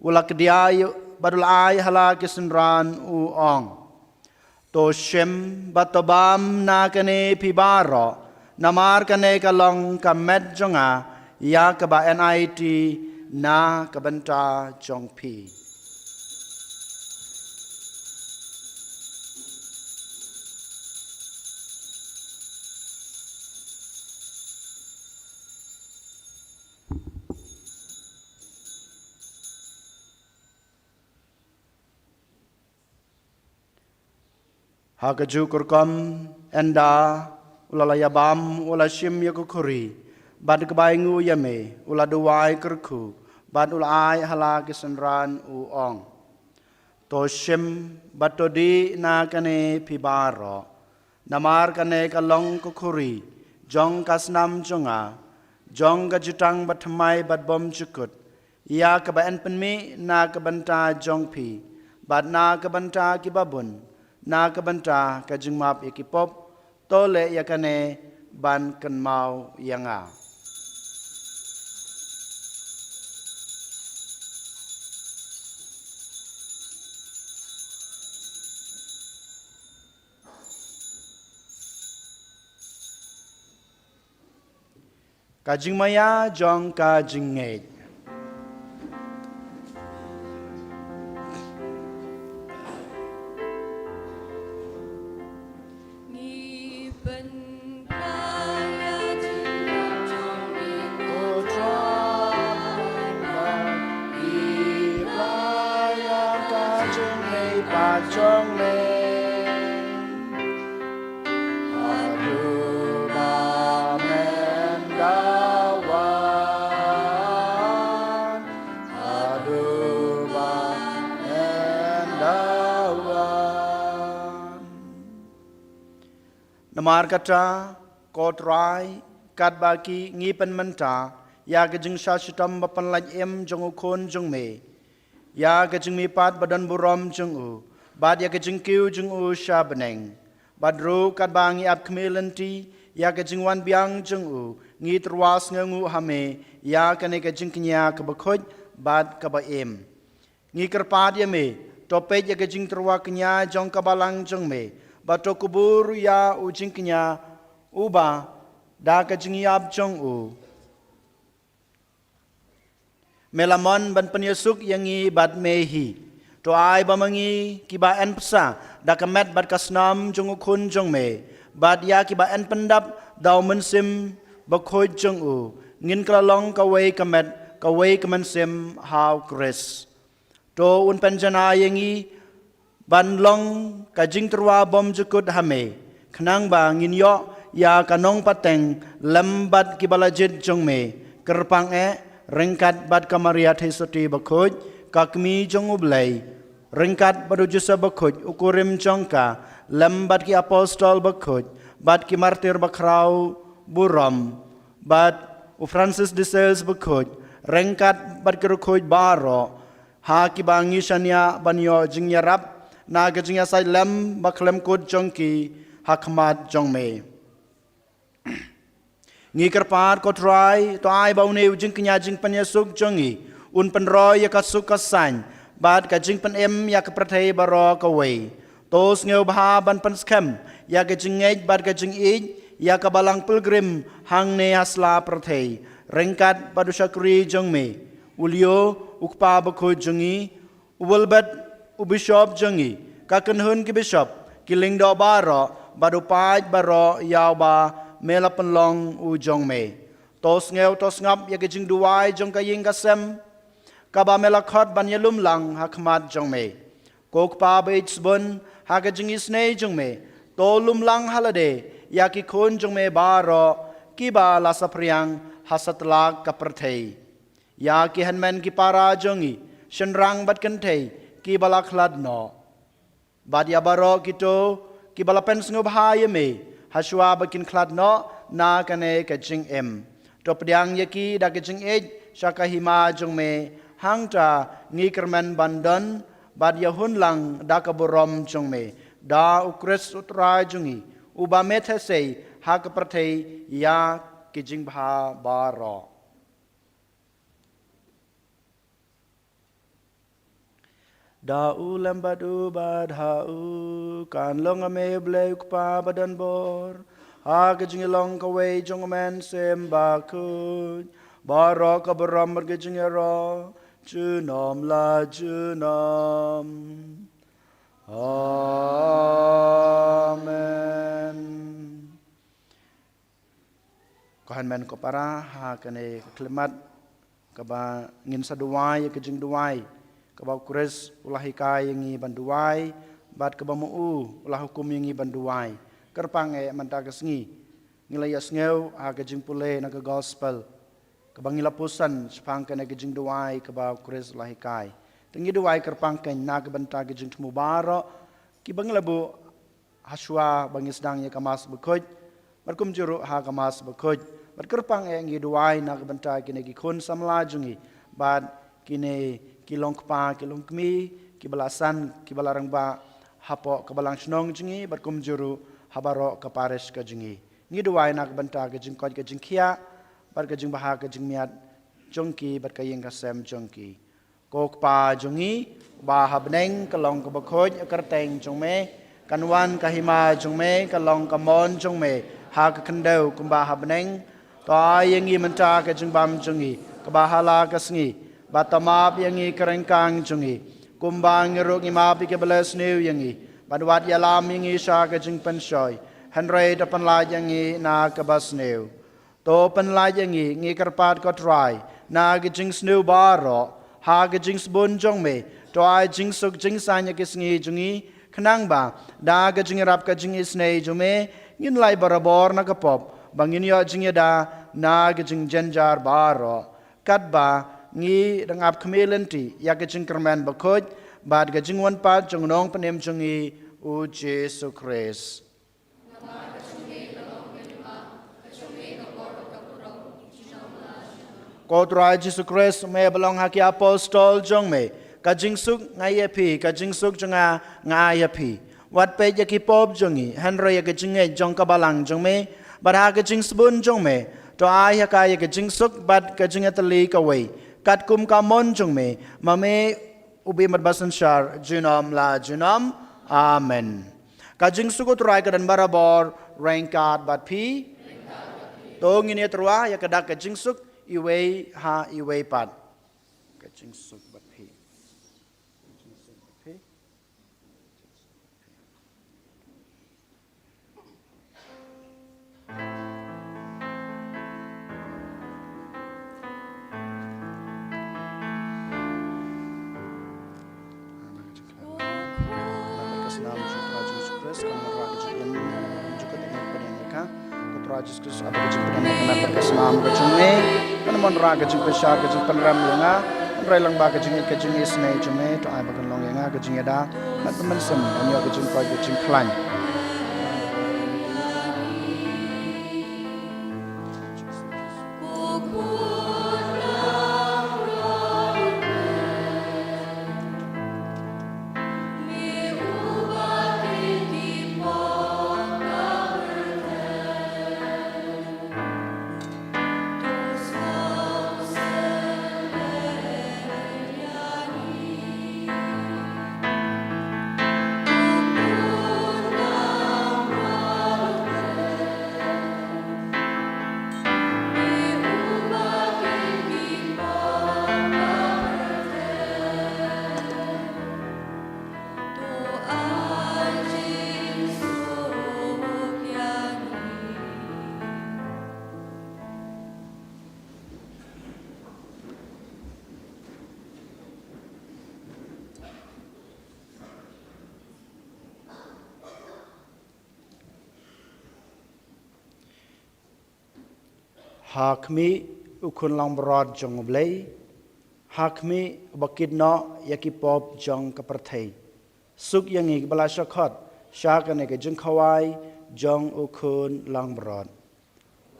u la kdiah ïa, bad u la ai ha la ki synran, u ong: To shim bad to bam na kane phi baroh, namar kane ka long ka met jong nga ïa kaba yn aiti na ka bynta jong phi. Ha kajuh ka rukom, ynda u la la ïa bam, u la shim ïa ka khuri, bad kaba ainguh ïa me, u la duwai kyrkhu, bad u la ai ha la ki synran, u ong: To shim bad to dih na kane phi baroh, namar kane ka long ka khuri jong ka snam jong nga, jong ka jutang bathymmai bad bymjukut, ïa kaba yn pynmih na ka bynta jong phi, bad na ka bynta kiba bun, na ka bynta ka jingmap ïa ki pop. To leh ïa kane ban kynmaw ïa nga. Ka jingmaïa jong ka jingngeit. Ngi pynpaw ïa ka jingngeit jong ngi, ko Trai, ngi pynpaw ïa ka jingngeit pat jong me. Haduh ba men da wan, haduh ba men da wan. Namar kata, ko Trai, katba ki ngi pynmynta ïa ka jingshah shitom ba pynlait im jong u Khun jong me, ïa ka jingmihpat ba don burom jong u, bad ïa ka jingkiew jong u sha bneng. Bad ruh katba ngi ap khmih lynti ïa ka jingwan biang jong u, ngi tyrwa sngewnguh ha me ïa kane ka jingkñia kaba khuid bad kaba im. Ngi kyrpad ïa me, to peit ïa ka jingtyrwa kñia jong ka balang jong me, bad to kubur ïa u jingkñia uba da ka jingïap jong u me la mon ban pynïasuk ïa ngi bad me hi. To ai ba ma ngi kiba yn bsa da ka met bad ka snam jong u Khun jong me, bad ïa kiba yn pyndap da u Mynsiem Bakhuid jong u, ngin kylla long kawei ka met, kawei ka mynsiem ha u Khrist. To un pynjanai ïa ngi ban long ka jingtyrwa bymjukut ha me, khnang ba ngin ïoh ïa ka nongpateng lem bad kiba la jied jong me, kyrpang eh ryngkat bad ka Maria Theisotti Bakhuid, ka Kmie jong U Blei, ryngkat bad u Joseph Bakhuid, u kurim jong ka, lem bad ki apostol bakhuid, bad ki martir bakhraw burom, bad u Francis de Sales Bakhuid, ryngkat bad ki riewkhuid baroh, ha kiba ngi shaniah ban ïoh jingïarap na ka jingïasaid lem bakhlem kut jong ki ha khmat jong me. Ngi kyrpad, ko Trai, to ai ba une u jingkñia jingpynïasuk jong ngi un pynroi ïa ka suk ka saiñ bad ka jingpynim ïa ka pyrthei baroh kawei. To sngewbha ban pynskhem ïa ka jingngeit bad ka jingïeit ïa ka balang pilgrim hangne ha sla pyrthei, ryngkat bad u shakri jong me, u Leo, u kpa bakhuid jong ngi, u Wilbert, u bishop jong ngi, ka kynhun ki bishop, ki lyngdoh baroh, bad u paid baroh ïa uba me la pynlong u jong me. To sngew to sngap ïa ka jingduwai jong ka ïing ka sem, kaba me la khot ban ïalum lang ha khmat jong me. Ko Kpa ba ïeit sbun, ha ka jingisynei jong me, to lum lang ha lade ïa ki khun jong me baroh kiba la saphriang ha satlak ka pyrthei, ïa ki hynmen ki para jong ngi, shynrang bad kynthei kiba la khlad noh. Bad ïa baroh kito kiba la pynsngewbha ïa me, ha shuwa ba kin khlad noh na kane ka jingim. To pdiang ïa ki da ka jingïeit sha ka hima jong me, hangta ngi kyrmen ban don bad ïahun lang da ka burom jong me. Da u Khrist u Trai jong ngi, uba me theh sei ha ka pyrthei ïa ki jingbha baroh. Da u lem bad u bad ha u kan long ïa me Blei u Kpa ba don bor, ha ka jinglong kawei jong u Mynsiem Bakhuid, baroh ka burom bad ka jingïaroh junom la junom. Amen. Ko hynmen ko para, ha kane ka khyllipmat kaba ngin sa duwai ïa ka jingduwai kaba u Khrist u la hikai ïa ngi ban duwai bad kaba ma u u la hukum ïa ngi ban duwai. Kyrpang eh mynta ka sngi ngi la ïa sngew ha ka jingpule na ka gospel kaba ngi la pyrshang shaphang kane ka jingduwai kaba u Khrist u la hikai. Te ngi duwai kyrpang kein na ka bynta ka jingthmu baroh kiba ngi la buh ha shuwa ba ngi sdang ïa ka Mass Bakhuid bad kumjuh ruh ha ka Mass Bakhuid. Bad kyrpang eh ngi duwai na ka bynta kine ki khun samla jong ngi bad kine ki longkpa ki longkmie kiba la san kiba la rangbah hapoh ka balang shnong jong ngi bad kumjuh ruh ha baroh ka parish ka jong ngi. Ngi duwai na ka bynta ka jingkoit ka jingkhiah bad ka jingbha ka jingmiat jong ki bad ka ïing ka sem jong ki. Ko Kpa jong ngi uba ha bneng, ka long kaba khuid ka kyrteng jong me. Kan wan ka hima jong me, ka long ka mon jong me ha ka khyndew kumba ha bneng. To ai ïa ngi mynta ka jingbam jong ngi kaba ha la ka sngi, bad to map ïa ngi ka ryngkang jong ngi kumba ngi ruh ngi map ïa kiba la sniew ïa ngi. Bad wat ïalam ïa ngi sha ka jingpynshoi, hynrei to pynlait ïa ngi na kaba sniew. To pynlait ïa ngi, ngi kyrpad ko Trai, na ka jingsniew baroh ha ka jingsbun jong me. To ai jingsuk jingsaiñ ïa ki sngi jong ngi, khnang ba da ka jingïarap ka jingisynei jong me ngin lait barabor na ka pop, ba ngin ïoh jingïada na ka jingjynjar baroh, katba ngi dang ap khmih lynti ïa ka jingkyrmen bakhuid bad ka jingwan pat jong u Nongpynim jong ngi, u Jisu Khrist. Ko Trai Jisu Khrist, me ba long ha ki apostol jong me: Ka jingsuk nga ai ïa phi, ka jingsuk jong nga nga ai ïa phi. Wat peit ïa ki pop jong ngi, hynrei ïa ka jingngeit jong ka balang jong me. Bad ha ka jingsbun jong me, to ai ha ka ïa ka jingsuk bad ka jingïatylli kawei, katkum ka mon jong me, ma me u bym bad basynshar junom la junom. Amen. Ka jingsuk u Trai ka don barabor ryngkat bad phi. To ngin ïa tyrwa ïa ka dak ka jingsuk iwei ha iwei pat. Ka jingsuk bad phi. Ka snam jong u Trai Jisu Khrist, ka mon, ka jingim, jong ka jingpynïaid ka. Ko Trai Jisu Khrist, ka jingpynïaid ka snam ka jong me, ka mon, ka jingpynshai, ka jingpynrem ïa nga. Hynrei lyngba ka jingïeit ka jingisynei jong me, to ai ba kan long ïa nga ka jingïada, bad ba mynsiem ngan ïoh ka jingkoit ka jingkhlaiñ. Ha khmih u Khun Langbrot jong U Blei, ha khmih uba kit noh ïa ki pop jong ka pyrthei. Suk ïa ngi kiba la shah khot sha kane ka jingkhawai jong u Khun Langbrot.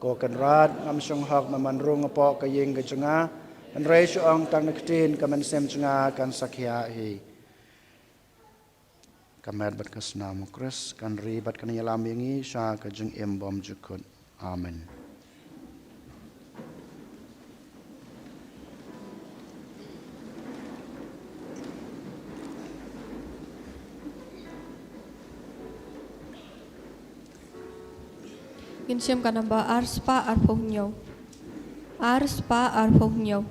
Ko Kynrad, ngam shong hok me ban rung hapoh ka ïing ka jong nga, hynrei shu ong tang da ka ktien, ka mynsiem jong nga kan sa khiah hi. ka met bad ka snam u Khrist, kan ri bad kan ïalam ïa ngi sha ka jingim bymjukut. Amen. Ngin shim ka namba ar spah arphew hynñiew. Ar spah arphew hynñiew.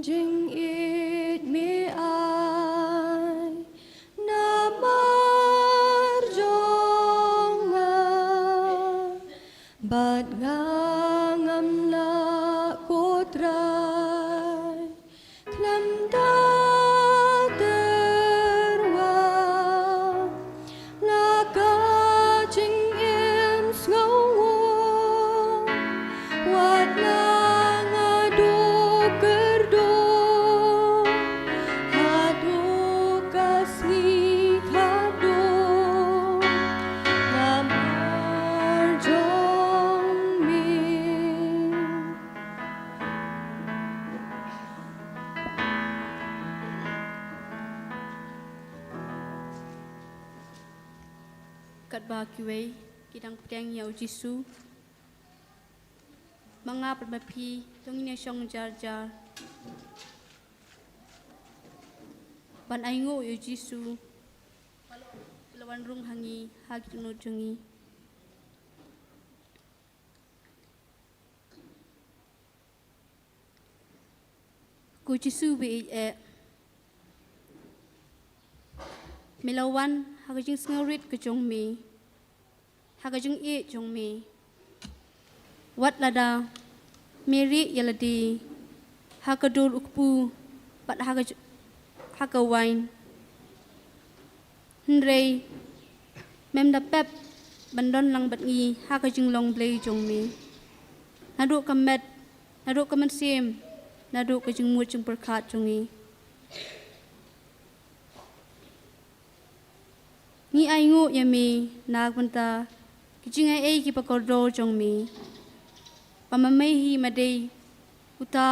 jingïeit me ai namar jong nga, bad nga ngam lah, ko Trai, khlem da tyrwa. La ka jingim sngewnguh, wat la nga duh kyrduh, haduh ka sngi khatduh, namar jong me. Katba kiwei ki dang pdiang ïa u Jisu, ma nga bad ma phi to ngin ïashong jar jar ban ainguh ïa u Jisu, ba u la wan rung ha ngi ha ki dohnud jong ngi. Ko Jisu ba ïeit eh, me la wan ha ka jingsngewrit ka jong me, ha ka jingïeit jong me. Wat lada me rieh ïa lade ha ka dur u kpu bad ha ka j-, ha ka wain, hynrei mem da pep ban don lang bad ngi ha ka jinglong Blei jong me. Naduh ka met, naduh ka mynsiem, naduh ka jingmut jingpyrkhat jong ngi, ngi ainguh ïa me na ka bynta ki jingai ei kiba kordor jong me, ba ma me hi ma dei uta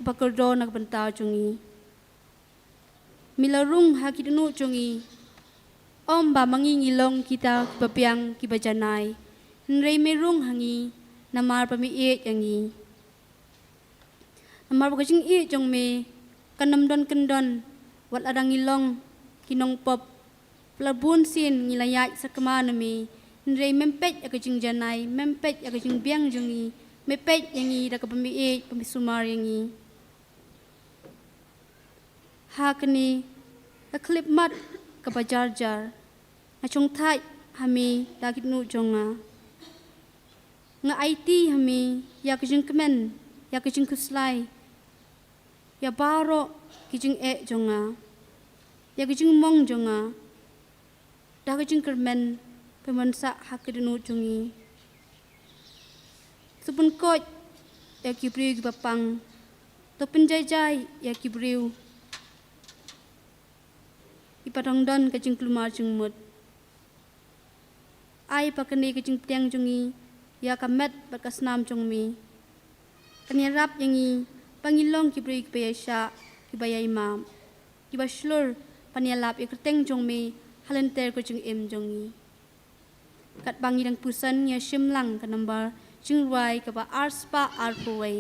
uba kordor na ka bynta jong ngi. Me la rung ha ki dohnud jong ngi. Ym ba ma ngi ngi long kita kiba biang kiba janai, hynrei me rung ha ngi namar ba me ïeit ïa ngi. Namar ba ka jingïeit jong me kan ym don kyndon, wat lada ngi long ki nongpop. Ba la bun sien ngi la ïaid sakma na me, hynrei mem peit ïa ka jingjanai, mem peit ïa ka jingbiang jong ngi, me peit ïa ngi da kaba me ïeit, ba me sumar ïa ngi. Ha kane ka khyllipmat kaba jar jar, nga shongthait ha me da ki dohnud jong nga. Nga aiti ha me ïa ka jingkmen, ïa ka jingkhuslai ïa baroh ki jingeh jong nga, ïa ka jingmong jong nga, da ka jingkyrmen pynmynsaw ha ki dohnud jong ngi. To pynkoit ïa ki briew kiba pang, to pynjaijai ïa ki briew kiba dang don ka jingkulmar jingmut. Ai ba kane ka jingpdiang jong ngi ïa ka met bad ka snam jong me kan ïarap ïa ngi ba ngin long ki briew kiba ïaishah, kiba ïaimap, kiba shlur ban ïalap ïa ka kyrteng jong me ha lynter ka jingim jong ngi. Katba ngi dang puson, ngi ïashim lang ka nambar jingrwai kaba arspah arphew wei.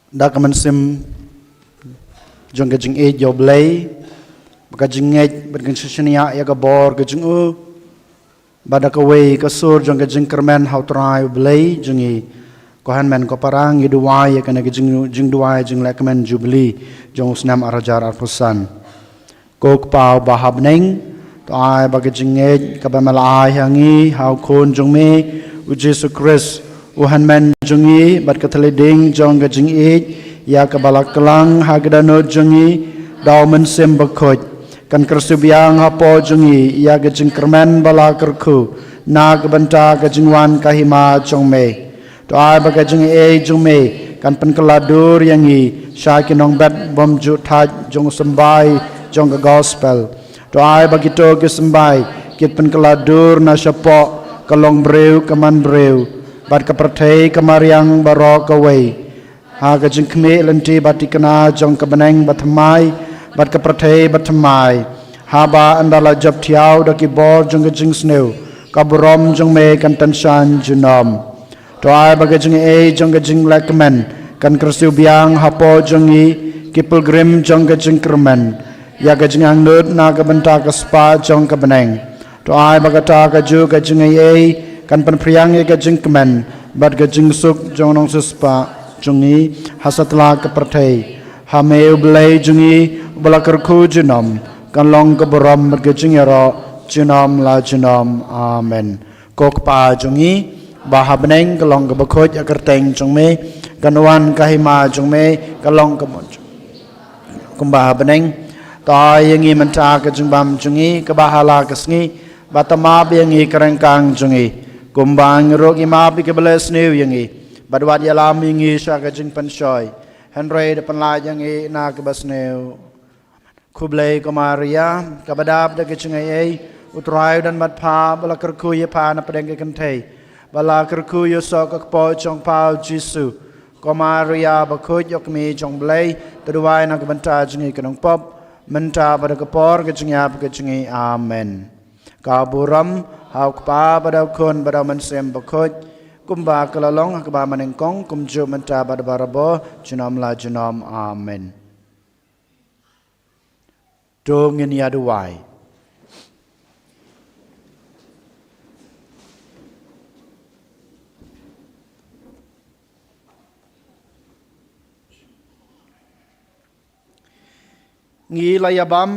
Da ka mynsiem jong ka jingïeit ïa U Blei, ba ka jingngeit bad ka jingshaniah ïa ka bor ka jong u, bad da kawei ka sur jong ka jingkyrmen ha U Trai U Blei jong ngi, ko hynmen ko para, ngi duwai ïa kane ka jing, jingduwai jinglehkmen Jubili jong u snem ar hajar arphew san. Ko Kpa uba ha bneng, to ai ba ka jingngeit kaba me la ai ha ngi ha u Khun jong me u Jisu Khrist, u hynmen jong ngi, bad ka thylliej ding jong ka jingïeit ïa kaba la klang ha ka dohnud jong ngi da u Mynsiem Bakhuid, kan kyrsiew biang hapoh jong ngi ïa ka jingkyrmen ba la kyrkhu na ka bynta ka jingwan ka hima jong me. To ai ba ka jingaiei jong me kan pynkylla dur ïa ngi sha ki nongbet bymjuh thait jong u symbai jong ka gospel. To ai ba kito ki symbai kin pynkylla dur na shapoh ka longbriew ka manbriew, bad ka pyrthei ka mariang baroh kawei, ha ka jingkhmih lynti ba thikna jong ka bneng bathymmai bad ka pyrthei bathymmai, haba ynda la jop thiaw da ki bor jong ka jingsniew, ka burom jong me kan tyngshaiñ junom. To ai ba ka jingaiei jong ka jinglehkmen kan kyrsiew biang hapoh jong ngi ki pilgrim jong ka jingkyrmen, ïa ka jingangnud na ka bynta ka spah jong ka bneng. To ai ba kata kajuh ka jingaiei kan pynphriang ïa ka jingkmen bad ka jingsuk jong u nongsiewspah jong ngi ha satlak ka pyrthei. Ha me U Blei jong ngi uba la kyrkhu junom, kan long ka burom bad ka jingïaroh junom la junom. Amen. Ko Kpa jong ngi ba ha bneng, ka long kaba khuid ïa ka kyrteng jong me, kan wan ka hima jong me, ka long ka mon jong me kumba ha bneng. To ai ïa ngi mynta ka jingbam jong ngi kaba ha la ka sngi, bad to map ïa ngi ka ryngkang jong ngi, kumba ngi ruh ngi map ïa kiba leh sniew ïa ngi, bad wat ïalam ïa ngi sha ka jingpynshoi, hynrei da pynlait ïa ngi na kaba sniew. Khublei ko Maria, kaba dap da ka jingaiei, U Trai u don bad pha, ba la kyrkhu ïa pha na pdeng ki kynthei, ba la kyrkhu ïa u soh ka kpoh jong pha u Jisu. Ko Maria bakhuid, ïoh kmie jong U Blei, to duwai na ka bynta jong ngi ki nongpop, mynta bad ha ka por ka jingïap ka jong ngi. Amen. Ka burom ha U Kpa bad ha U Khun bad ha U Mynsiem Bakhuid, kumba ka la long ha kaba mynnyngkong, kumjuh mynta bad barabor, junom la junom. Amen. To ngin ïa duwai. Ngi la ïabam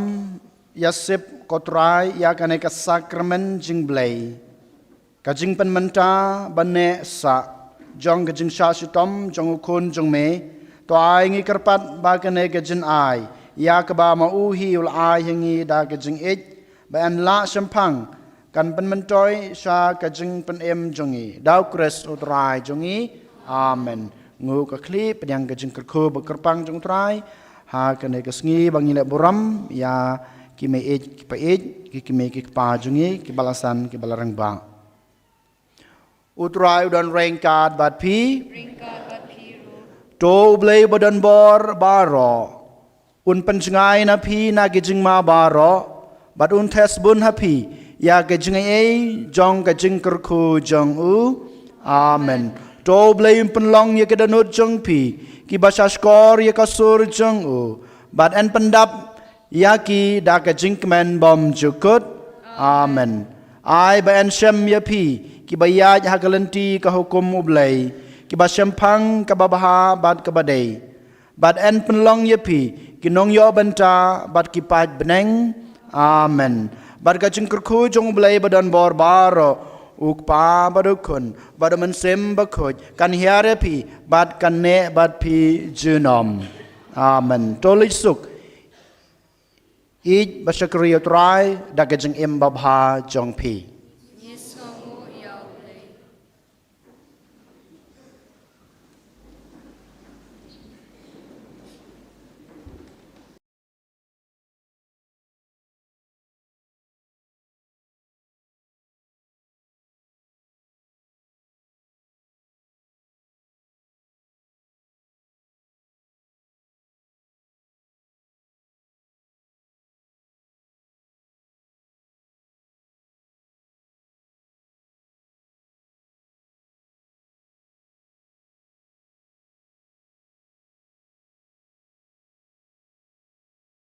ïasip, ko Trai, ïa kane ka sakramen jingblei, ka jingpynmynta ba neh sah jong ka jingshah shitom jong U Khun jong me. To ai ngi kyrpad ba kane ka jingai, ïa kaba ma u hi u la ai ha ngi da ka jingïeit, ba yn lah shemphang, kan pynmyntoi sha ka jingpynim jong ngi, da U Khrist U Trai jong ngi. Amen. Nguh ka khlieh, pdiang ka jingkyrkhu ba kyrpang jong U Trai ha kane ka sngi, ba ngin leh burom ïa ki mei ïeit ki pa ïeit, ki kmie ki kpa jong ngi, kiba la san kiba la rangbah. U Trai u don ryngkat bad phi. Ryngkat bad phi ruh. To U Blei ba don bor baroh un pynjngai na phi na ki jingma baroh, bad un theh sbun ha phi ïa ka jingaiei jong ka jingkyrkhu jong u. Amen. To U Blei un pynlong ïa ki dohnud jong phi kiba shahshkor ïa ka sur jong u, bad yn pyndap ïa ki da ka jingkmen bymjukut. Amen. Ai ba yn shem ïa phi kiba ïaid ha ka lynti ka hukum U Blei, kiba shemphang kaba bha bad kaba dei, bad yn pynlong ïa phi ki nongïoh bynta bad ki paid bneng. Amen. Bad ka jingkyrkhu jong U Blei ba don bor baroh, U Kpa bad U Khun bad U Mynsiem Bakhuid, kan hiar ïa phi bad kan neh bad phi junom. Amen. To leit suk, ïeit bad shakri ïa U Trai da ka jingim babha jong phi.